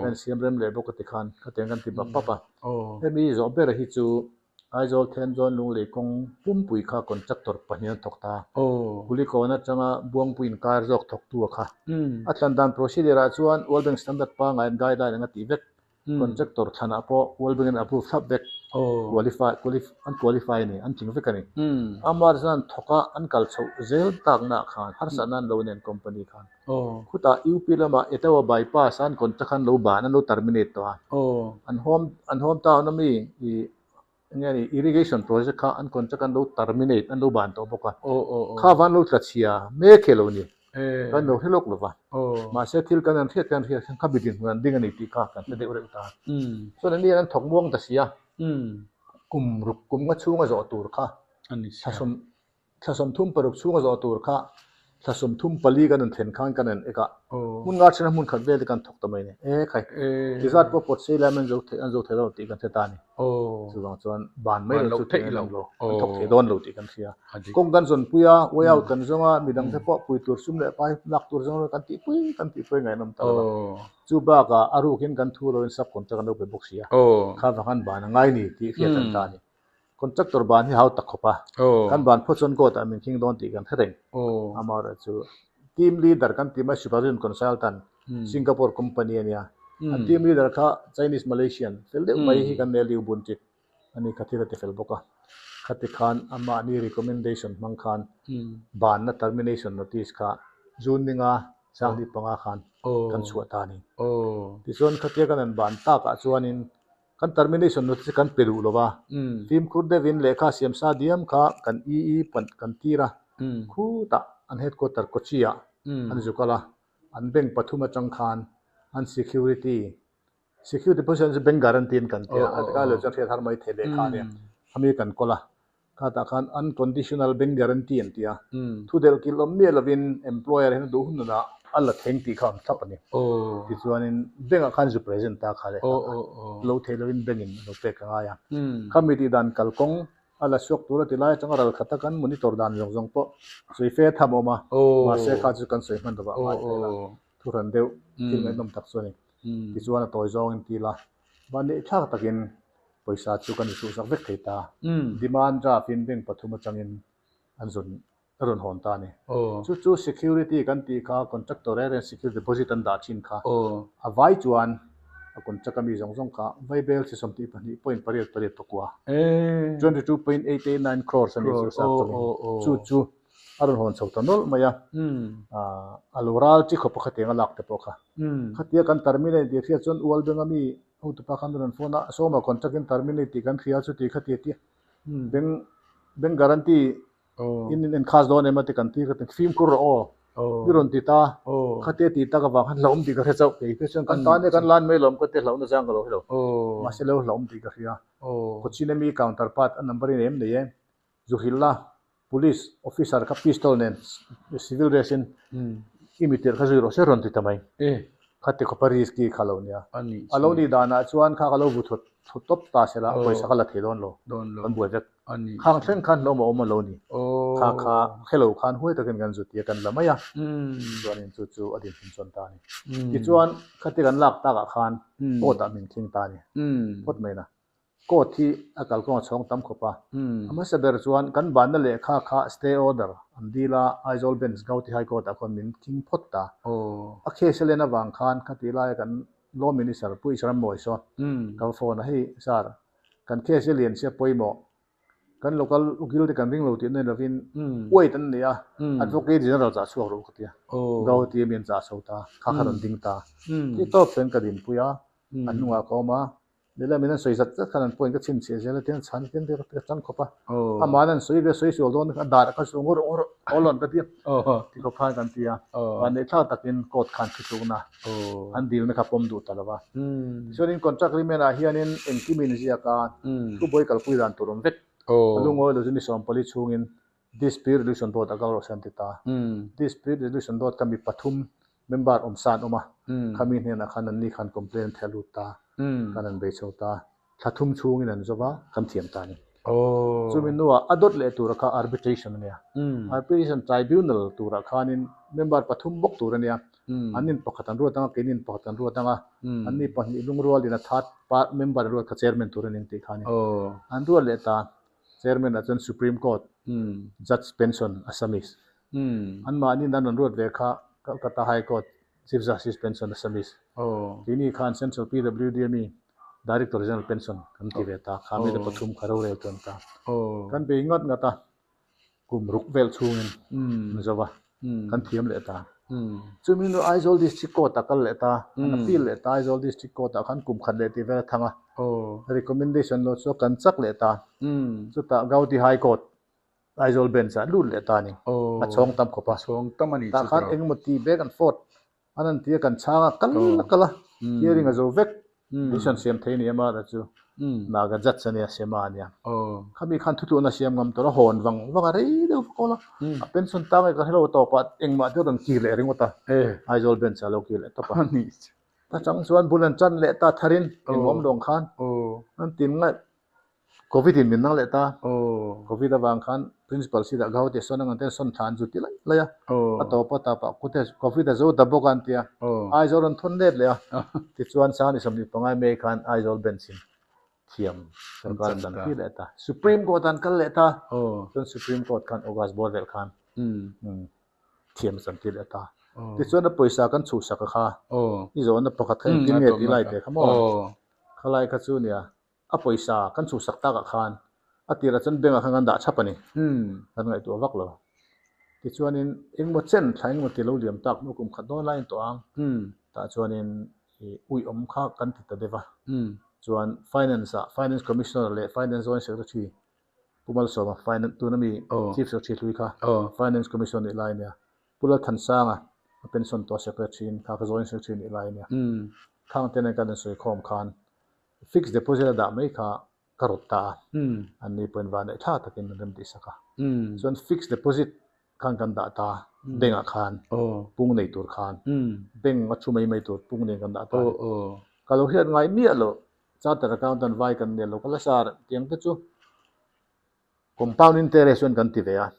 Kan insiam rem leh bawk a ti khan khatiang kan ti bap bap a. Hemi zawh ber hi chu Aizawl Thenzawn Lunglei kawng pumpui kha contractor pahnih an thawk ta. Kulikawn atanga Buangpui inkar zawk thawktu a kha. A thlan dan procedure ah chuan World Bank standard pangai an guideline anga tih vek. Contractor thlanah pawh World Bank in approve thlap vek. Qualify an qualify a ni, an tling vek a ni. Amah chuan an thawk a, an kal chhoh zel takna ah khan harsatna an lo nen company khan. Khutah UP lamah Etawa bypass a an contract khan lo ban an lo terminate tawh a. An home an home town a mi ih eng nge ni irrigation project kha an contract an lo terminate an lo ban tawh bawk a. Kha van lo tla chhia mek hi a lo ni. Kan lo hre lawk lo va. Mahse thil kan han hriat kan hriat khan kha mi dinhmun an ding a ni tih kha kan hre deuh reuh ta. Chuan an ni an thawk muang ta si a. Kum ruk kum nga chhunga zawh tur kha thla Thla 36 chhunga zawh tur kha thla 34 kan rawn thlen khan kan rawn ek a, hmun nga thena hmun khat vel te kan thawk ta mai a ni. E khai, ti zat pawh pawt sei lai an zo thei an zo thei lo tih kan hre ta a ni. Chuvang chuan ban mai lo chu theih an awm lo, an thawk thei dawn lo tih kan hria. Kawng kan zawnpui a, way out kan zawng a, midang te pawh pui tur sum leh pai lak tur zawng kan tihpui kan tihpui ngaihnawm ta lo va. Chu bakah a rukin kan thu loin sub contract an lo pe bawk si a, kha vang an ban a ngai ni tih hriat an ta a ni. Contractor ban hi hau tak khawp a, kan ban phawt chuan court ah min khing dawn tih kan hre reng. Amaherawh chu team leader kan ti mai supervision consultant Singapore company a nia. An team leader kha Chinese Malaysian fel deuh mai hi kan nei a Liu Bun Chit. Ani kha thil a ti fel bawk a. Khati khan amahni recommendation hmang khan banna termination notice kha June ninga Sanghnih panga khan kan chhuah ta a ni. Tichuan khatia kan han ban takah chuanin kan termination notice kan pe duh lo va, fimkhur deuhin lehkha siam sa diam kha kan EE kan tir a, khutah an headquarter Kochi-ah an zu kal a, an bank pathum atang khan an security Security position chu bank guarantee in kan ti a, a tikah lo chuan hriat har mai thei lehkha a nia. Khami kan kawl a, khatah khan unconditional bank guarantee an ti a, thu delh kilh awm miah lovin employer hian a duh hun nunah a la thleng tih kha a awm thlap a ni. Tichuanin bank ah khan zu present ta kha lehkha kha lo thei lovin bank in a lo pek a ngai a. Khami tih dan kalkawng a la chhuak tur a ti lai atanga ral khat a kan monitor dan zawng zawng pawh sawi fe tham a awm a, mahse kha chu kan sawi hman lovah a ngai thei la. Thuhran deuh thil ngaihnawm tak chu a ni. Tichuan a tawi zawngin ti ila, vanneih thlak takin pawisa chu kan insuhsak vek thei ta. Demand draft in bank pathum atangin an zun a rawn hawn ta a ni. Chu chu security kan tih kha contractor reng reng security deposit an dah thin kha a vai chuan a contract a mi zawng zawng kha vaibel chi 22.88 pakua, 22.889 crores a ni chu sap tawngin. Chu chu a rawn hawn chho ta nawlh mai a, a lo ral chi khawp a khatiang a lak te pawh kha. Khatia kan terminate tih hriat chuan Ual Benga mi hotupa khan a rawn phone a, Sawma contract in terminate tih kan hria chu ti khatia tia bank bank guarantee in in enkhas dawn em a ti kan ti ka ti fimkhur rawh aw i rawn ti ta khatia tih tak avang khan hlauhawm tih ka hre chauh kei te chuan kan tan e kan lan mai lawm ka ti hlauhna zang ka lo hre lo mahse lo hlauhawm tih ka hria Cochin ami counterpart a number in em nei e Zuhilh-a Police officer kha pistol nen civil dress in i mi tirh kha zui rawh se rawn ti ta mai. Khati khawpa risky kha lo nia. A lo nih danah chuan kha ka lo vu thut thut tawp ta se la, pawisa ka la thei dawn lo. Kan buai vek. Khang thleng khan hlawm a awm a lo ni. Kha kha helo khan huai takin kan zu tia kan la mai a. Chuanin chu chu a dinhmun chuan ta a ni. Tichuan khati kan lak takah khan court ah min thleng ta a ni. Phawt mai na. Court hi a kalkawng a chhawng tam khawp a. A hmasa ber chuan kan banna lehkha kha stay order an dil a, Aizawl Bench Gauti High Court ah khawn min khing phawt ta. A case a len avang khan khatih laia kan Law Minister Pu Isram Mawi saw ka va phone a, hei sir, kan case hi lian sia pawimawh, kan local ukil te kan ring lo tih na ni lovin wait an nei a, Advocate General chah chhuak rawh u ka ti a, Gauti a mi an chah chho ta, kha kha rawn ding ta. Tih tawp chuan ka dinpui a, a hnungah ka awm a, Lehlam in an sawi zat zat khan an point ka chhinchhiah zel a tiang chhan hian ka ka chang khawp a. Amah an sawi ve sawi sual dawn a dar kha chu ngawr ngawr aw lawn ka ti a. Ti khawp khan kan ti a. Vanneih thlak takin court khan thu chukna an dilna kha pawm duh ta lo va. Tichuanin contract agreement ah hianin engkim in ziak a thubuai kalpui dan tur awm vek. A lungawi lo chu ni 40 chhungin Dispute Resolution Board a kal rawh se an ti ta. Dispute Resolution Board kha mi pathum member awm sa an awm a, khami hnenah khan anni khan complaint an theh lut ta, khan an bei chho ta, thla thum chhungin an zawm a, kan thiam ta a ni. Chumi hnuah a dawt leh tura kha arbitration a nia. Arbitration tribunal turah khanin member pathum bawk tur a nia. An in pakhat an ruat ang a, keini in pakhat kan ruat ang a, anni pahnih lungrualin a third part member an ruat kha chairman tur a ni ang tih kha a ni. An ruat leh ta. Chairman ah chuan Supreme Court Judge Pension Assamese anmahni an rawn ruat ve kha Calcutta High Court Chief Justice Pension Assamese keini khan Central PWD ami Director General Pension kan ti ve ta kha mite pathum kha rorel chuan ta kan bei ngat ngat a kum ruk vel chhungin an zo va kan thiam leh ta. Chumi hnu Aizawl District Court ah kal leh ta, an appeal leh ta Aizawl District Court ah khan kum khat leh tih vel a thang a, recommendation lo chu kan chak leh ta. Chutah Gauti High Court Aizawl Bench ah lut leh ta a ni, a chhawng tam khawp a. Tah khan engemaw ti back and forth An an tia kan chhang a, kal a kal a, hearing a zo vek, decision siam thei a ni em a, chu Naga judge a nia, Sema a nia. Khami khan thutluhna siam ngam tur a hawn vang vang a rei deuh vak awl a, a pension ta nge ka hrelo tawpah engmah te rawn kir leh ringawt a, Aizawl bench ah a lo kir leh tawp a. Ta chang chuan bul an chan leh ta tharin engmawm dawng khan an tin ngaih Covid in min nang leh ta. Covid avang khan Principal seat ah Gauhati sawn ang an ten sawn thla an zu ti laih laih a. A tawp a tap ah kute Covid a zo ta bawk a an ti a. Aizawl an thawn let leh a. Tichuan Sangni 25 May khan Aizawl bench in thiam sorkar an pi leh ta. Supreme Court ah an kal leh ta. Chuan Supreme Court khan August bawr vel khan thiam a chan tir leh ta. Tichuan a pawisa kan chhuhsak a kha i zawhna pakhat kha engtin nge tih lai te kha maw? Khalai kha chu nia. A pawisa kan chhuhsak takah khan a tirah chuan bank ah khan kan dah chhap a ni. Kan ngaihtuah vak lo. Tichuanin engmaw chen thla engmaw ti lo liam tak hnu kum khat dawn laiin tawh ang. Tah chuanin ih uiawm kha kan ti ta deuh a. Chuan finance ah finance commissioner leh finance joint secretary Pu Malsawma finance tuna mi chief secretary hlui kha finance commissioner nih lai a nia. Pu Lalthansanga a pension tawh secretary in kha kha joint secretary nih lai a nia. Khang te nen kan insawi khawm khan fixed deposit a dah mai kha ka rawt ta a, an ni pawhin van neih tha takin an rem tih sak a. Chuan fixed deposit khan kan dah ta bank ah khan pung nei tur khan bank a thu mai mai tur pung nen kan dah ta a ni. Ka lo hriat ngai miah loh chartered accountant vai kan nia lo ka la sar tiang te chu Compound interest chuan kan ti ve a,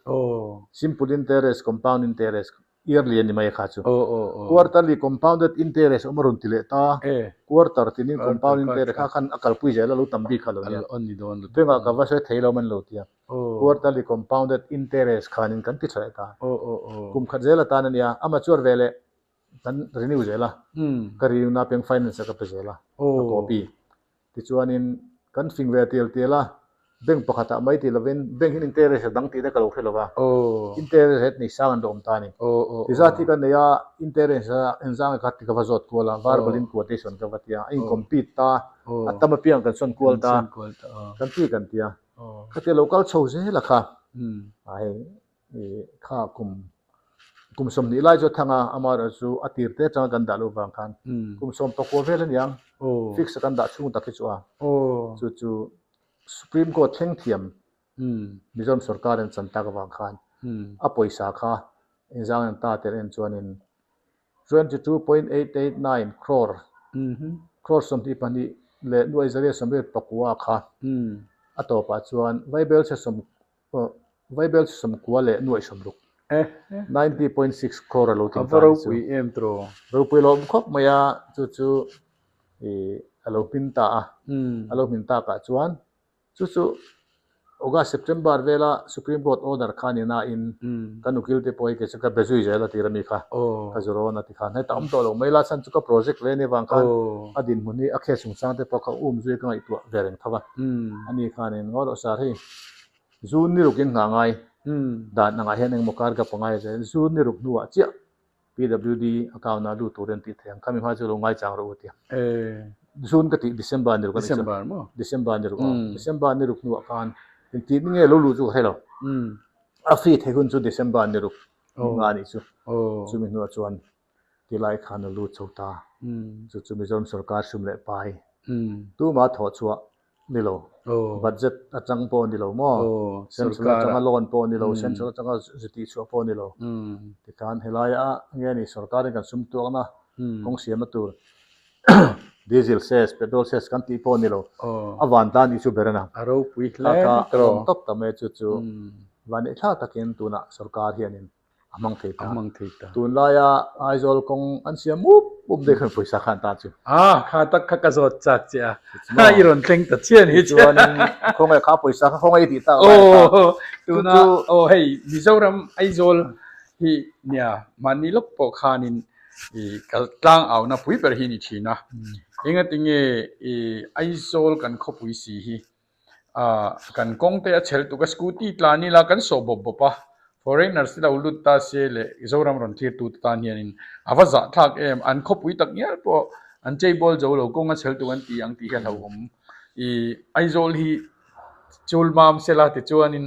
simple interest, compound interest, yearly a ni mai a kha chu. Quarterly compounded interest awm a rawn ti leh ta, quarter tinin compound interest kha khan a kalpui zel a lo tam bik kha lo nia. Bank ah ka va sawi thei lo man lo tia. Quarterly compounded interest khanin kan ti tha leh ta. Kum khat zel atan a nia, a mature ve leh kan renew zel a, ka renew na piang finance ah ka pe zel a, a copy. Tichuanin kan fing ve tial tial a, bank pakhatah mai tih lovin bank hian interest a dang tih te ka lo hre lo va, interest rate nei sang an lo awm ta a ni. Ti zat hi ka nei a, interest a engzang nge kha ti ka va zawt kual a, verbal in quotation ka va ti a, a in compete ta, a tam apiang kan sawn kual ta, kan ti kan ti a, khatia lo kal chho zel a kha, a hei Ih kha kum kum 20 lai chu a thang a, amaherawh chu a tir te atanga kan dah loh vang khan kum 19 vel a niang fix a kan dah chhung tak hi chu a chu chu Supreme Court thleng thiam Mizoram sorkar in chan tak avang khan a pawisa kha engzang an ta tel en chuanin 22.889 crore crore 22 leh nuai zariat 84 kha a tawpah chuan Vaibelchhe sawm Vaibel chu 90 leh nuaih 60, 90.6 crore a lo tling ta a ni chu. Ropui em tawh. Ropui lo awm khawp mai a, chu chu a lo hmin ta a. A lo hmin takah chuan chu chu August, September vela Supreme Court order kha ni nain kan ukil te pawh hi kei chu ka be zui zel a tir ami kha ka zu rawn a ti khan heta awm tawh lo mai la chhan chu ka project ve ania vang khan a dinhmun hi a case chungchang te pawh kha um zui ka ngaihtuah ve reng tho a. Ani khanin ngaw rawh sir hei Zu ni ruk in nghah ngai dan angah hian engmaw kar ka pangai a zel. Zu ni ruk hnuah chiah PWD account ah lut turin tih theih ang. Khami hma chu lo ngaichang rawh u tia. June ka tih December ni ruk a nih chu. December ni ruk aw. December ni ruk hnuah khan engtih ni nge lo luh chu ka hre lo. A free theih hun chu December ni ruk ni nga a nih chu. Chumi hnuah chuan tilai khan a lut chho ta. Chu chu Mizoram sorkar sum leh pai tumah thawh chhuah ni lo, budget atang pawh ni lo maw, central atanga loan pawh ni lo, central atanga zu tih chhuah pawh ni lo. Tikhan helaia nge ni sorkarin kan sum tuakna kawng siamna tur diesel cess, petrol cess kan tih pawh ni lo, a van ta nih chu ber a na. A ropui hle tawh. A awm tawp ta mai chu chu vanneih takin tunah sorkar hianin a hmang thei ta. A hmang thei ta. Tunlaia Aizawl kawng an siam mup mup daih khan pawisa khan ta chu. Ah, kha tak kha ka zawt chak che a. Ha, i rawn thleng ta chian hi chu. Chuanin khawngaih kha pawisa kha khawngaih i tih tak lai kha. Aw, tuna aw hei Mizoram Aizawl hi nia mahni lawk pawh khanin i kal tlang auna pui ber hi ni thin a. Engatinge i Aizawl kan khawpui si hi Ahh kan kawng te a chhel tuk a scooty tlan ila kan sawh bawp bawp a foreigners te lo lut ta se leh Zoram rawn thlir tu te tan hianin a va zah thlak em an khawpui tak ngial pawh an chei bawl zo lo kawng a chhel tuk an ti ang tih hi a hlauhawm ih Aizawl hi chul mam sela tichuanin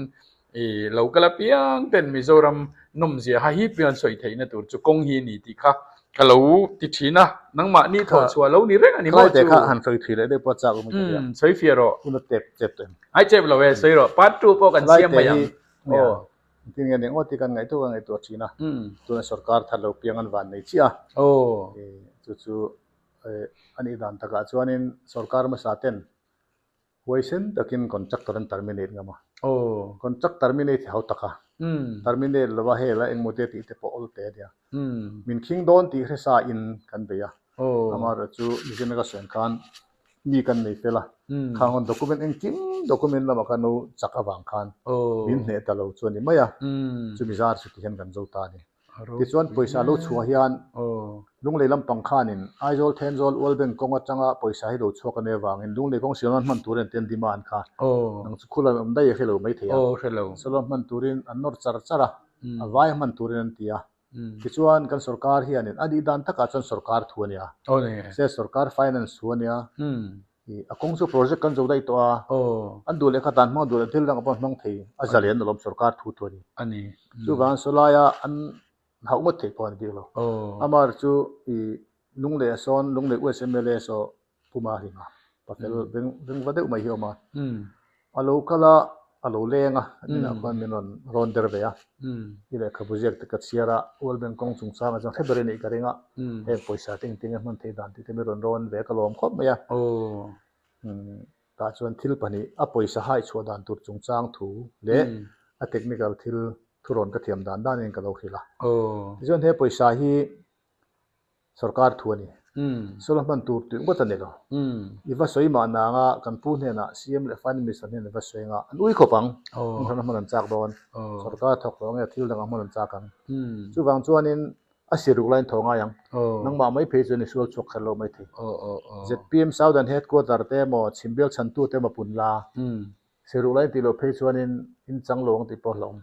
I lo kal apiang ten Mizoram nawmzia ha hi pian sawi theihna tur chu kawng hi a ni tih kha ka lo ti thin a, nangmahni thawh chhuah lo ni reng a ni maw chu. Kha han sawi thui leh deuh pawh chak awm ka nia. Sawi fiah rawh. Hun a tep chep tawh em? Ai chep lo e, sawi rawh. Part 2 pawh kan siam mai ang. Aw. Engtin nge ni ngawt hi kan ngaihtuah kan ngaihtuah thin a. Tuna sorkar thar lo piang an van nei chiah a. Aw. Chu chu a nih dan takah chuanin sorkar hmasa ten Huaisen takin contractor an terminate ngam a. Contract terminate hi hau tak a. Terminate lova hela engmaw te tih te pawh awl te a nia. Min khing dawn tih hre sa in kan bei a. Amaherawh chu Mizorama ka sawi ang khan mi kan nei fel a. Khang hawn document engkim document lamah khan lo chak avang khan min hneh ta lo chu a ni mai a. Chumi zar chu ti hian kan zo ta a ni. Tichuan pawisa lo chhuah hian Lunglei lampang khanin Aizawl Thenzawl World Bank kawng atanga pawisa hi lo chhuak a nih avangin Lunglei kawng siam nan hman turin an ten demand kha nang chu khulai awm daih a hre lo maithei a. Sawlawm hman turin an nawr char char a, a vai hman turin an ti a. Tichuan kan sorkar hianin a nih dan takah chuan sorkar thu a nia. Se sorkar finance thu a nia. A kawng chu project kan zo daih tawh a, an duh leh kha dan hmang duh leh thil dang pawh an hmang thei, a zalen alawm sorkar thu thu a ni. Chuvangin sawlaia an hauh ngawt theih pawh a ni bik lo. Amah chu i Lunglei a sawn, Lunglei US mla saw Puma Hlinga pafel beng va deuh mai hi a awm a. A lo kal a, a lo leng a, a inah khuan min rawn rawn der ve a. I lehkhabu ziak te ka chhiar a, World Bank kawng chungchangah chuan hre ber i neih ka ring a, heng pawisa te engtin nge hman theih dan tih te min rawn rawn ve a, ka lawm khawp mai a. Tah chuan thil pahnih, a pawisa hai chhuah dan tur chungchang thu leh a technical thil thurawn ka thiam dan danin ka lo hrilh a. Tichuan he pawisa hi Sorkar thu a ni. Solar hman tur tih ngawt a ni lo. I va sawi mah nanga kan pu hnenah CM leh Finance Minister hnenah i va sawi anga an ui khawp ang. Hmun hran a hman an chak dawn. Sorkar thawk lo nge thil dangah hman an chak ang. Chuvang chuanin a sir ruk laiin thaw ngai ang. Nangmah mai phei chuan i sual chhuak kher lo mai thei. ZPM Southern Headquarter te emaw Chhimbial chhantu te emaw pun la. Sir ruk laiin tih loh phei chuanin in chang lo ang tih pawh a hlauhawm.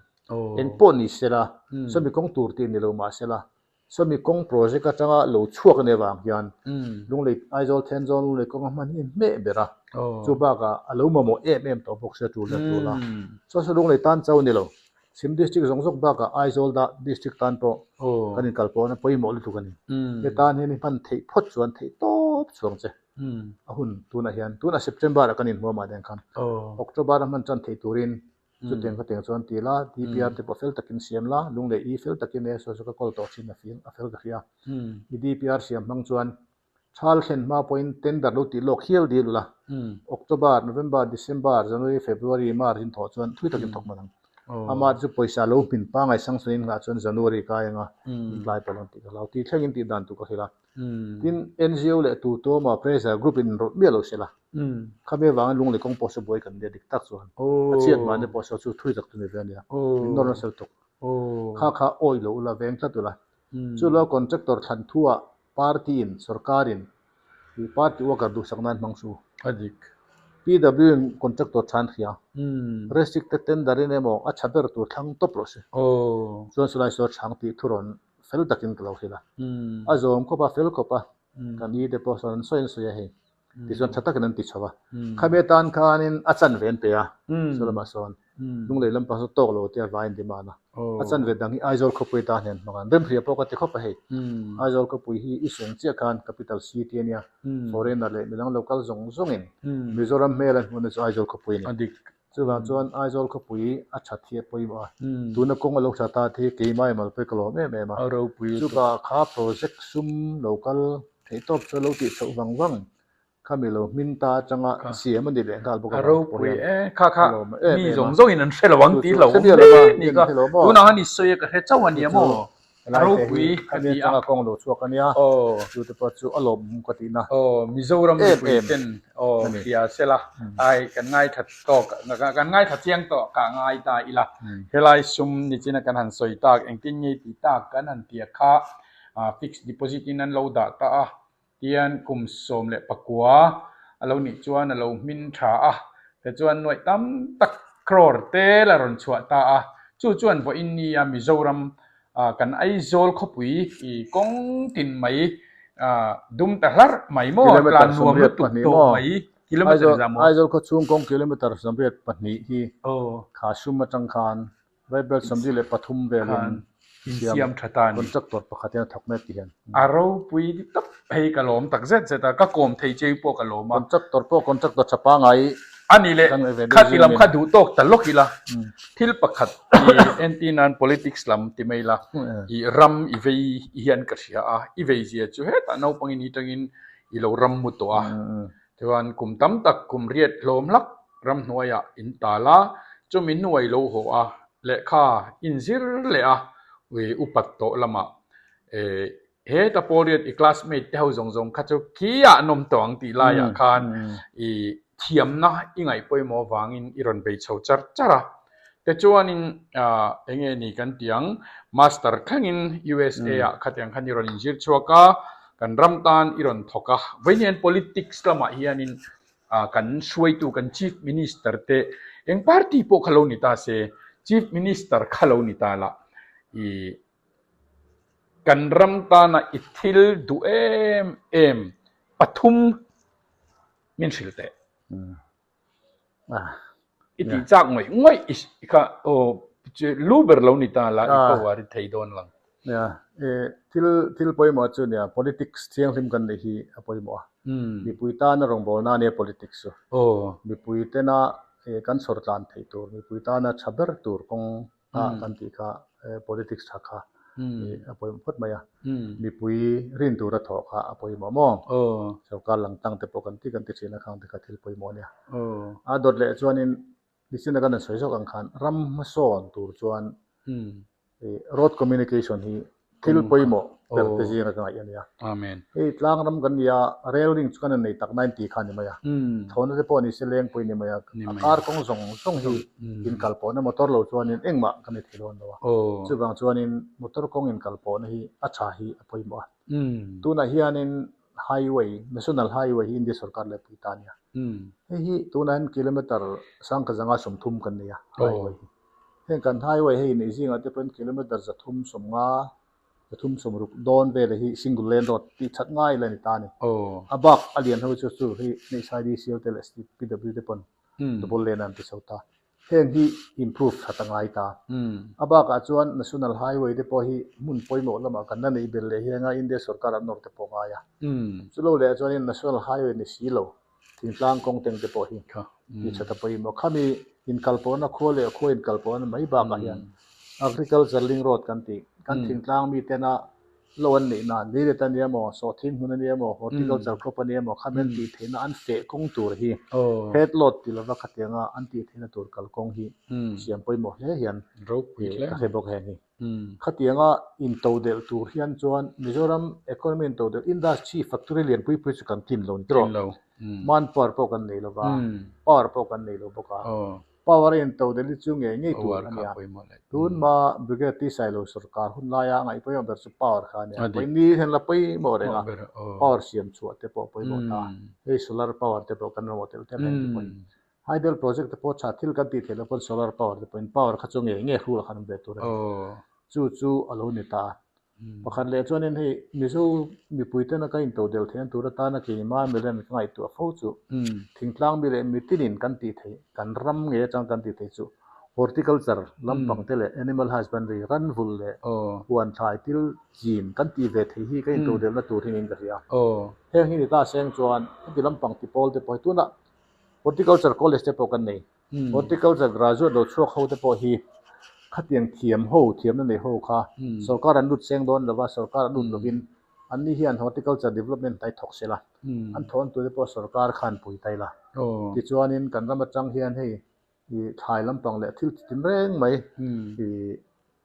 Engpawh ni sela, sawmi kawng tur tih ni lo mahsela Sawmi kawng project atanga lo chhuak a nih avang hian Lunglei Aizawl Thenzawl Lunglei kawnga hman hi hmeh ber a, chu bakah a lo mamawh em em tawh bawk sia tul leh tul a. Chuan saw Lunglei tan chauh a ni lo, Chhim District zawng zawng bakah Aizawl dah District tan pawh kan inkal pawhna pawimawh lutuk a ni. Hetan hian i hman theih phawt chuan theih tawp chhuang che a hun tunah hian tunah September ah kan inhmuam ah deng khan October a hman tan theih turin Chutiang khatiang chuan ti la, DPR te pawh fel takin siam la, lung leh i fel takin e saw chu ka kawl tawh thin a fing a fel ka hria. I DPR siam hmang chuan thal thlen hma pawhin tender lo tih lawk hial dil ula, October, November, December, January, February, March in thawh chuan thui takin thawk hman ang. Amah chu pawisa lo hmin pangai sanction in nghah chuan January kai anga in tlai palh ang tih ka hlau. Tih thlengin tih dan tur ka hrilh a. Tin, NGO leh tu tuama pressure group in rawlh miah lo sela. Khami avangin lung leh kawng pawh saw buai kan nia dik tak chuan a chhiat mahni pawh saw chu thui tak chu ni ve a nia. Min nawr nasa lutuk. Kha kha awi lo ula veng tlat ula. Chu lo contractor thlan thu ah party in sorkar in ih party worker duhsak nan hmang su. A dik. PW in contractor than hria. Restricted tender in emaw a tha ber tur thlang tawp rawh se. Chuan chulai saw chhang tih thu rawn fel takin ka lo hrilh a. A zawm khawp a fel khawp a. Kan ni te pawh sawn an sawi an sawi a hei. Tichuan tha takin an ti chho a. Khami atan khanin a chanve an pe a, saw lamah sawn Lunglei lampang saw tawk lo te a vaiin demand a. A chanve dang hi Aizawl khawpui atan hian hmang a. Remhria pawh ka ti khawp a hei. Aizawl khawpui hi i seng chiah khan capital city a nia. Foreigner leh midang lo kal zawng zawngin Mizoram hmel an hmuhna chu Aizawl khawpui a ni. Chuvang chuan Aizawl khawpui a that hi a pawimawh a, tuna kawng a lo tha ta te hi keimah emaw pawh ka lawm em em a. Chubah kha project sum lo kal theih tawp chu a lo tih chhoh vang vang khami lo hmin ta atanga siam a ni leh nghal bawk avang pawh hian a lawm em em a. Chu chu hre miah lo va, mi an hre lo maw? Chu chu Helai te hi khami atanga kawng lo chhuak a nia, chu te pawh chu a lawmawm ka tihna em em a ni. Helai sum nichina kan han sawi tak engtin nge tih tak kan han tia kha fixed deposit in an lo dah ta a, Tian kum 19 a lo nih chuan a lo hmin tha a, tichuan nuaih tam tak crore te la rawn chhuah ta a, chu chuan vawiin nia Mizoram kan Aizawl khawpui i kawng tin mai dum ta hlarh mai maw, tlan nuam lutuk tawh mai, kilometer za maw? Aizawl khawchhung kawng kilometer 82 hi kha sum atang khan Bible 73 velin insiam tha ta a ni. Contractor pakhat hian a thawk mek ti hian. A ropui tawp hei ka lawm tak zet zet a, ka kawm thei cheu pawh ka lawm a. Contractor pawh contractor tha pangai A ni le, khati lam kha duh tawk ta lawk ila, thil pakhat i entir nan politics lam ti mai la, i ram i vei hian ka hria a, i vei zia chu hetah naupangin hi tangin i lo ram mu tawh a, Chuan kum tam tak kum riat hlawm hlak ramhnuaiah in tal a, chumi nuai lo haw a, lehkha inzir leh a, ui upat tawh lamah eh heta pawl riat i classmate te ho zawng zawng kha chu khiah an awm tawh ang tih laiah khan i thiamna i ngaih pawimawh avangin i rawn bei chho char char a. Tichuanin eng nge ni kan ti ang, Master thlengin USA ah khatiang khan i rawn inzir chhuak a, kan ram tan i rawn thawk a. Vawiin politics lamah hianin kan hruaitu kan Chief Minister te eng party pawh kha lo ni ta se, Chief Minister kha lo ni ta la i kan ram tana i thil duh em em pathum min hrilh teh. I tih chak ngawih ngawih i kha aw lu ber lo ni ta la i power i thei dawn lang. Nia, thil thil pawimawh chu nia politics thianghlim kan neih hi a pawimawh a. Mipui tana rawngbawlna ania politics chu. Mipui tena kan chhawr tlan theih tur, mipui tana tha ber tur kawng a kan tih kha politics tha kha a pawimawh phawt mai a, mipui rin tura thawh kha a pawimawh maw? Sorkar lang tang te pawh kan ti kan ti thin a khang te kha thil pawimawh a nia. A dawt leh chuanin nichin a kan han sawi zawk ang khan ram hmasawn tur chuan road communication hi Thil pawimawh ber te zinga ka ngaih a nia. Hei tlang ram kan ni a, rail ring chu kan han nei tak nain tih kha a ni mai a. Thlawhna te pawh ni se leng pawh i ni mai a. A kar kawng zawng zawng hi inkal pawhna motor lo chuanin engmah kan ni thei dawn lo a. Chuvang chuanin motor kawng inkal pawhna hi a tha hi a pawimawh a. Tunah hianin highway, national highway hi India sorkar leh pui ta a nia. Hei hi tunah hian kilometre sangkhat zanga 30 kan nei a highway hi. Heng kan highway hei neih zingah te pawhin kilometre 350, 360 dawn vel hi single lane road tih that ngai la ni ta a ni. A bak a lian ho chu chu hei NHIDCL te leh PW te pawn double lane an ti chho ta. Heng hi improve that a ngai ta. A bakah chuan national highway te pawh hi hmun pawimawh lamah kan la neih belh leh hiang a India sorkar an nawr te pawh ngai a. Chulo leh chuanin national highway ni si lo Thingtlang kawng teng te pawh hi tih that a pawimawh. Khami inkalpawhna khua leh khua inkalpawhna mai bakah hian Agriculture Link Road kan tih, kan thingtlang mitena lo an neih nan, leilet a nia maw, sawhthing hmun a nia maw, horticulture crop a nia maw, khami an tih theihna an feh kawng tur hi head load ti lova khatianga an tih theihna tur kalkawng hi siam pawimawh hle hian ka hre bawk heng hi. Khatianga intodelh tur hian chuan Mizoram economy intodelh industry factory lian pui pui chu kan tlin lo ni tawh. Man power pawh kan nei lo va, power pawh kan nei lo bawk a. Power a intodelh hi chu ngei ngei tur a nia. Tunhma Brigade T Sailo sorkar hun laia ngaih pawimawh ber chu power kha a nia. Pawimawh hian la pawimawh reng a, power siam chhuah te pawh pawimawh ta. Hei solar power te pawh kan mamawh telh telh reng te pawhin. Hydel project te pawh tha thil kan tih theih loh pawn solar power te pawhin power kha chu ngei ngei hrul khan an ve tur a ni. Chu chu a lo ni ta a. Pakhat leh chuanin hei Mizo mipui tena ka intodelh theihna tur atana keimah Milan ka ngaihtuah fo chu thingtlang mi leh mitinin kan tih theih, kan ram ngei atang kan tih theih chu horticulture lampang te leh animal husbandry, ran vulh leh huan thlai thil chin kan tih ve theih hi ka intodelhna tur hi niin ka hria. Heng hi ni ta seng chuan heti lampang ti pawl te pawh hi tunah Horticulture College te pawh kan nei. Horticulture graduate lo chhuak ho te pawh hi khatiang thiam ho, thiamna nei ho kha sorkar an lut seng dawn lova, sorkar an lut lovin anni hian horticulture development hnai thawk sela, an thawh an tute pawh sorkar khan pui ta ila. Tichuanin kan ram atang hian hei ih thlai lampang leh thil chi tin reng mai ih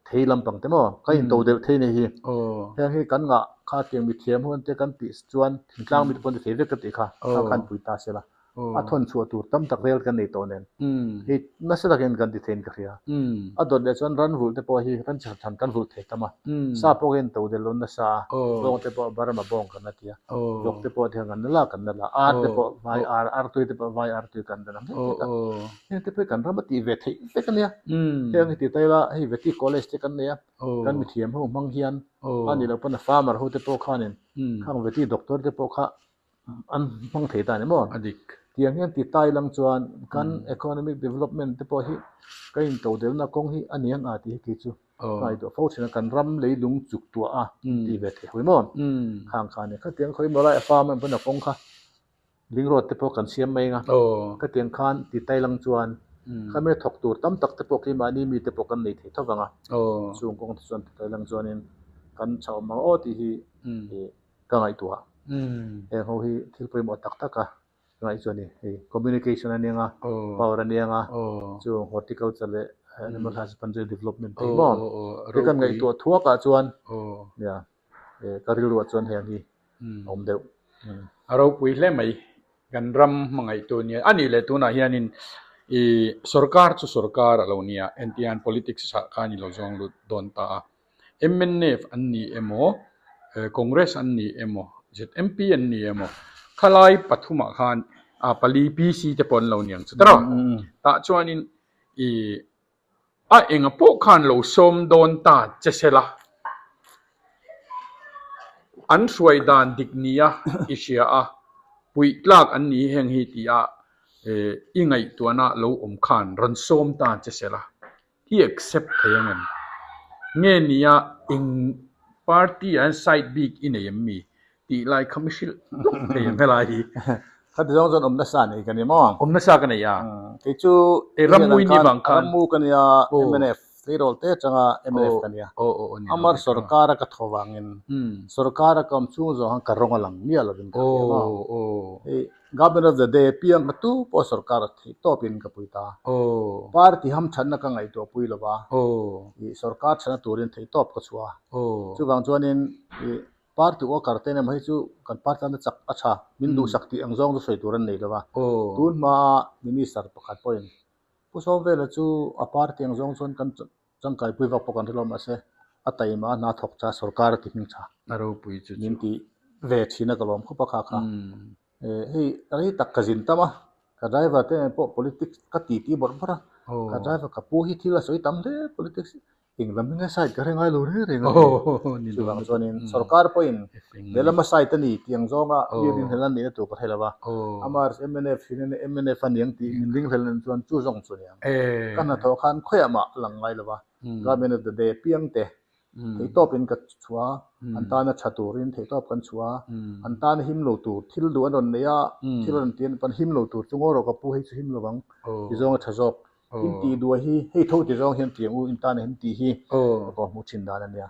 thei lampang te maw ka in to deuh thei nei hi heng hi kan ngah kha tiang mithiam hun te kan tih chuan thingtlang mi te pawn ti thei vek ka tih kha kha khan pui ta sela a thawn chhuah tur tam tak rel kan nei tawh nen hei nasa takin kan ti theiin ka hria a dawt leh chuan ran vulh te pawh hi ran chi hran hran kan vulh thei tam a sa pawh hian to delh lo nasa a bawng te pawh Burma bawng kan la ti a vawk te pawh tihian kan la la kan la la ar te pawh vai ar artui te pawh vai artui kan la la hmel vek a heng te pawh hi kan ram a tih ve theih vek a nia heng hi ti ta ila hei veti college te kan nei a kan mithiam ho hmang hian a nih loh pawn a farmer ho te pawh khanin khang veti doctor te pawh kha an hmang thei ta a ni maw? A dik. Tiang hian ti tai lang chuan kan economic development te pawh hi ka intodelna kawng hi a niang a tih hi kei chu ka ngaihtuah fo thin a, kan ram leilung chuk tuah a tih ve theih hawi maw? Khang kha a ni. Khatiang khawi maw lai a farm em pawn a kawng kha ling road te pawh kan siam mai ang a, khatiang khan ti tai lang chuan khami thawk tur tam tak te pawh keimahni mi te pawh kan nei thei tho vang a, chung kawng te chuan ti tai lang chuanin kan chhawm ang aw tih hi Ka ngaihtuah. Heng ho hi thil pawimawh tak tak a ka ngaih chu a ni. Hei communication a nia, power a nia, chu horticulture leh animal husbandry development te hi maw? Hei kan ngaihtuah thuakah chuan nia ka rilruah chuan heng hi a awm deuh. A ropui hle mai. Kan ram hmangaihtu nia. A nih leh tunah hianin. I sorkar chu sorkar a lo nia, entian politics ah khan i lo zawng lut dawn ta a. Mnf an ni emaw, Congress an ni emaw, ZMP an ni emaw, khalai pathumah khan pali PC te pawh an lo ni ang chu tawh. Tah chuanin i A enga pawh khan lo sawm dawn ta che sela, an hruai dan dik nia i hria a, puih tlak an ni heng hi tia i ngaihtuahna lo awm khan rawn sawm ta che sela, i accept thei ang em? Nge nia eng party ah hian side bik i nei em mi? Tih lai kha mi hrilh hlawk thei em helai hi. Khati zawng chuan awm nasa nei ka ni maw? Awm nasa ka nei a. Kei chu Ei Rammui ni vang khan. Rammu ka nia mnf tleirawl te atanga mnf ka nia. Amar sorkar a ka thaw vangin sorkar a ka awm chhung zawng khan ka rawng a lang miah lovin ka hria maw? Hei Governor of the day piang ka tu pawh sorkar a theih tawpin ka pui ta. Party hamthatna ka ngaihtuah pui lova sorkar thatna turin theih tawp ka chhuah a. Chuvang chuanin Party worker te emaw hi chu kan party tana chak a tha, min duhsak tih ang zawng chu sawi tur an nei lo va. Tun hmaa Minister pakhat pawhin Pu Sawmvela chu a party ang zawng chuan kan changkaipui vak pawh kan hre lo mahse a taima a hna thawk cha sorkar a ti hming tha. A ropui chu chu. Min ti ve thin a ka lawm khawp a kha kha. Hei rei tak ka zin tam a, ka driver te nen pawh politics ka ti ti bawrh bawrh a, ka driver ka pu hi thil a sawi tam hle politics Eng lam hi nge side ka hre ngai lo reng reng a ni. Chuvang chuanin sorkar pawhin he lama side a ni tih ang zawnga mi ringhlel an nihna tur ka hre lo va. Amah mnf hi nge mnf a ni ang tih min ringhlel nen chuan chu zawng chu a ni ang. Ka hnathawh khan khawiah mah a lang ngai lo va. Government of the day piang te theihtawpin ka chhuah a, an tana tha turin theihtawp kan chhuah a, an tana him lo tur thil duh an rawn nei a, thil a rawn ti a ni pawn him lo tur chu ngaw rawh ka pu hei chu him lo ang ti zawnga tha zawk. In tih duah hi hei tho ti zawng hian tiang u in tan a him tih hi ka pawh hmuh thin dan a nia.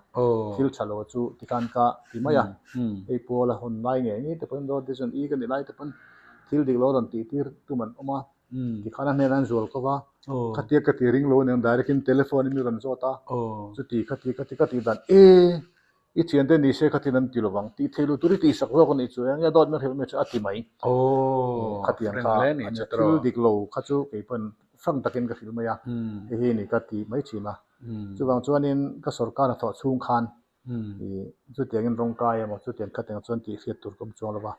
Thil tha lo chu tikhan ka ti mai a. Hei pawl a hawn lai ngei ngei te pawn road te chuan i ka ni lai te pawn thil dik lo rawn tih tir tum an awm a. Tikhan a hnenah an zual kawp a. Khatia ka ti ring lo aniang direct in telephone in mi rawn zawt a. Chuti khati khati ka tih dan e. I thiante ni se khatin an ti lovang tih theih luh tur i tihsak zawk a nih chu eng nge dawt min hrilh mai chu a ti mai. Khatiang kha a nia thil dik lo kha chu kei pawn hrang takin ka hrilh mai a, hei hi ni ka ti mai thin a. Chuvang chuanin ka sorkar hnathawh chhung khan chutiangin rawngkai emaw chutiang khatiang chuan tih hriat tur ka awm chuang lo va.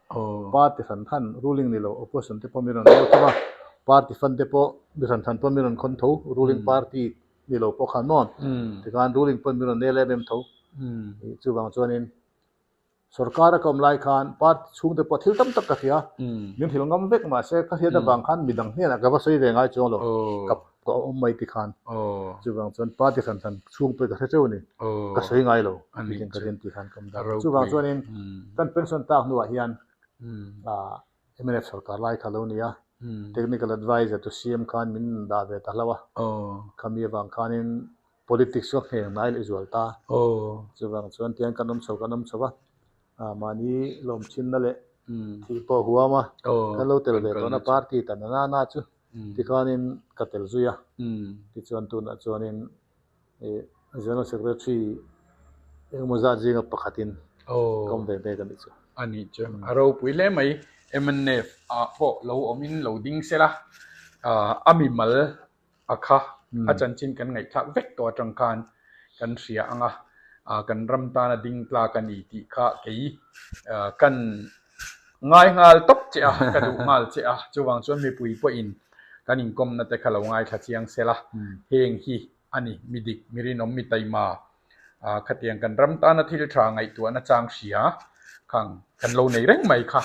Party hran hran ruling ni lo opposition te pawh min rawn rel tho va, party fund te pawh mi hran hran pawh min rawn khawn tho ruling party ni lo pawh khan maw tikhan ruling pawhin min rawn nel em em tho chuvang chuanin sorkar a ka awm lai khan party chhungte pawh thil tam tak ka hria min hrilh ngam vek mahse ka hriat avang khan midang hnenah ka va sawi ve ngai chuang lo ka ka awm mai tikhan chuvang chuan party hran hran chhung pawh ka hre teuh a ni ka sawi ngai lo ka rin tikhan ka awm dan chuvang chuanin kan pension tak hnuah hian ah Mnf sorkar lai kha lo ni a, Technical Adviser chu CM khan min dah ve ta hlauh a, khami avang khanin politics chu a ngheng hnai leh zual ta. Chuvang chuan tiang kan awm chho kan awm chho a, mahni lawmthinna leh thih pawh huam a, kan lo tel ve tawhna party ta na na chu tikhanin ka tel zui a, tichuan tunah chuanin General Secretary engemaw zat zinga pakhatin ka awm ve mek a nih chu. A nih chu. A ropui hle mai. Mnf ah pawh lo awmin lo ding sela, a mimal a kha a chanchin kan ngaihthlak vek tawh atang khan kan hria ang a, kan ram tana ding tlak a ni tih kha kei kan ngai nghal tawp che a, ka duh nghal che a. Chuvang chuan mipui pawhin kan inkawmna te kha lo ngaithla chiang sela, heng hi a ni, mi dik, mi rinawm, mi taima, khatiang kan ram tana thil tha ngaihtuahna chang hria khang kan lo nei reng mai kha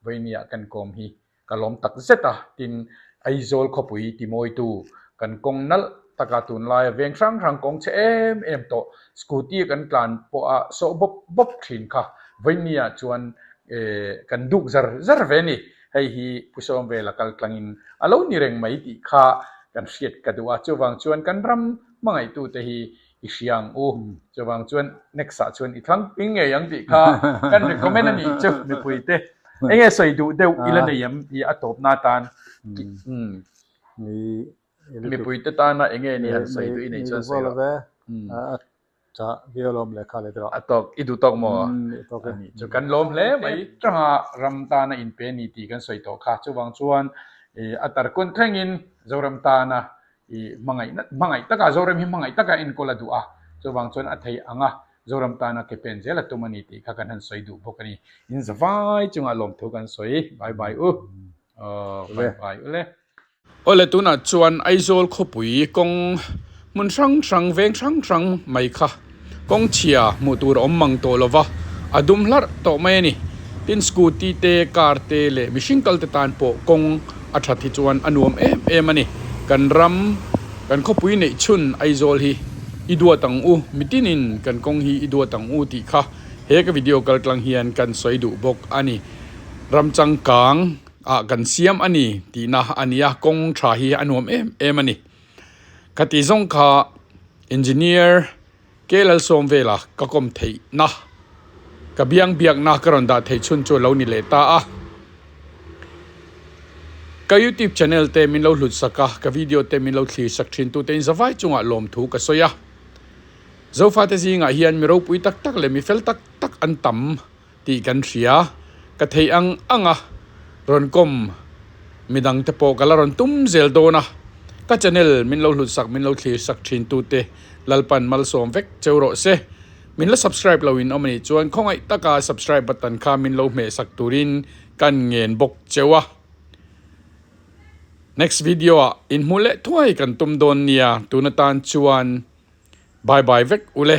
vawinia kan kawm hi ka lawm tak zet a, tin Aizawl khawpui timawitu kan kawng nalh taka tunlaia veng hrang hrang kawng chhe em em tawh scooty kan tlan pawha sawh bawp bawp thin kha vawinia chuan kan duk zar zar ve a ni. Hei hi Pu Sawmvela kal tlangin a lo ni reng mai tih kha kan hriat ka duh a, chuvang chuan kan ram hmangaihtute hi i hria ang u. Chuvang chuan next ah chuan i thlang ping ngei ang tih kha kan recommend a nih chu mipuite. Enge sawi duh deuh i la nei em tih a tawpna atan mipuite tana enge ni han sawi duh i neih chuan sawi rawh. Cha viau lawm leh kha leh deuh a. A tawk, i duh tawk maw? Umm, i tawk e. A nih chu kan lawm hle mai. Tanga ram tana inpe a ni tih kan sawi tawh kha. Chuvang chuan. A tarkun thlengin Zoram tana i hmangaih hmangaih taka Zoram hi hmangaih taka enkawl a duh a, chuvang chuan a thei ang a, Zoram tana ke pen zel a tum a ni tih kha kan han sawi duh bawk a ni. In zavai chungah lawmthu kan sawi. Bye bye u. Aw bye bye u le. Awle tunah chuan Aizawl khawpui kawng hmun hrang hrang veng hrang hrang mai kha kawng chhia hmuh tur a awm mang tawh lo va, a dum hlarh tawh mai a ni. Tin scooty te, car te leh mihring kal te tan pawh kawng a that hi chuan a nuam em em a ni. Kan ram, kan khawpui neih chhun Aizawl hi i duat ang u, mitinin kan kawng hi i duat ang u tih kha he ka video kal tlang hian kan sawi duh bawk a ni. Ram changkang. ah kan siam a ni tihna a ni a, kawng tha hi a nuam em em a ni. Khati zawng kha Engineer K Lalsawm vela ka kawm theihna, ka biang biakna ka rawn dah theih chhun chu a lo ni leh ta a. Ka YouTube channel te min lo hlut sak a, ka video te min lo thlir sak thin tute in zavai chungah lawmthu ka sawi a. Zofate zingah hian mi ropui tak tak leh mi fel tak tak an tam. tih kan hria. Ka theih ang ang a, rawn kawm midang te pawh ka la rawn tum zel dawn a. Ka channel min lo hlut sak, min lo thlir sak thin tute Lalpan malsawm vek cheu rawh se. Min la subscribe lo in awm a nih chuan khawngaih taka subscribe button kha min lo hmeh sak turin kan ngen bawk cheu a. Next video ah inhmuh leh thuai kan tum dawn nia, tun atan chuan bye bye vek ule.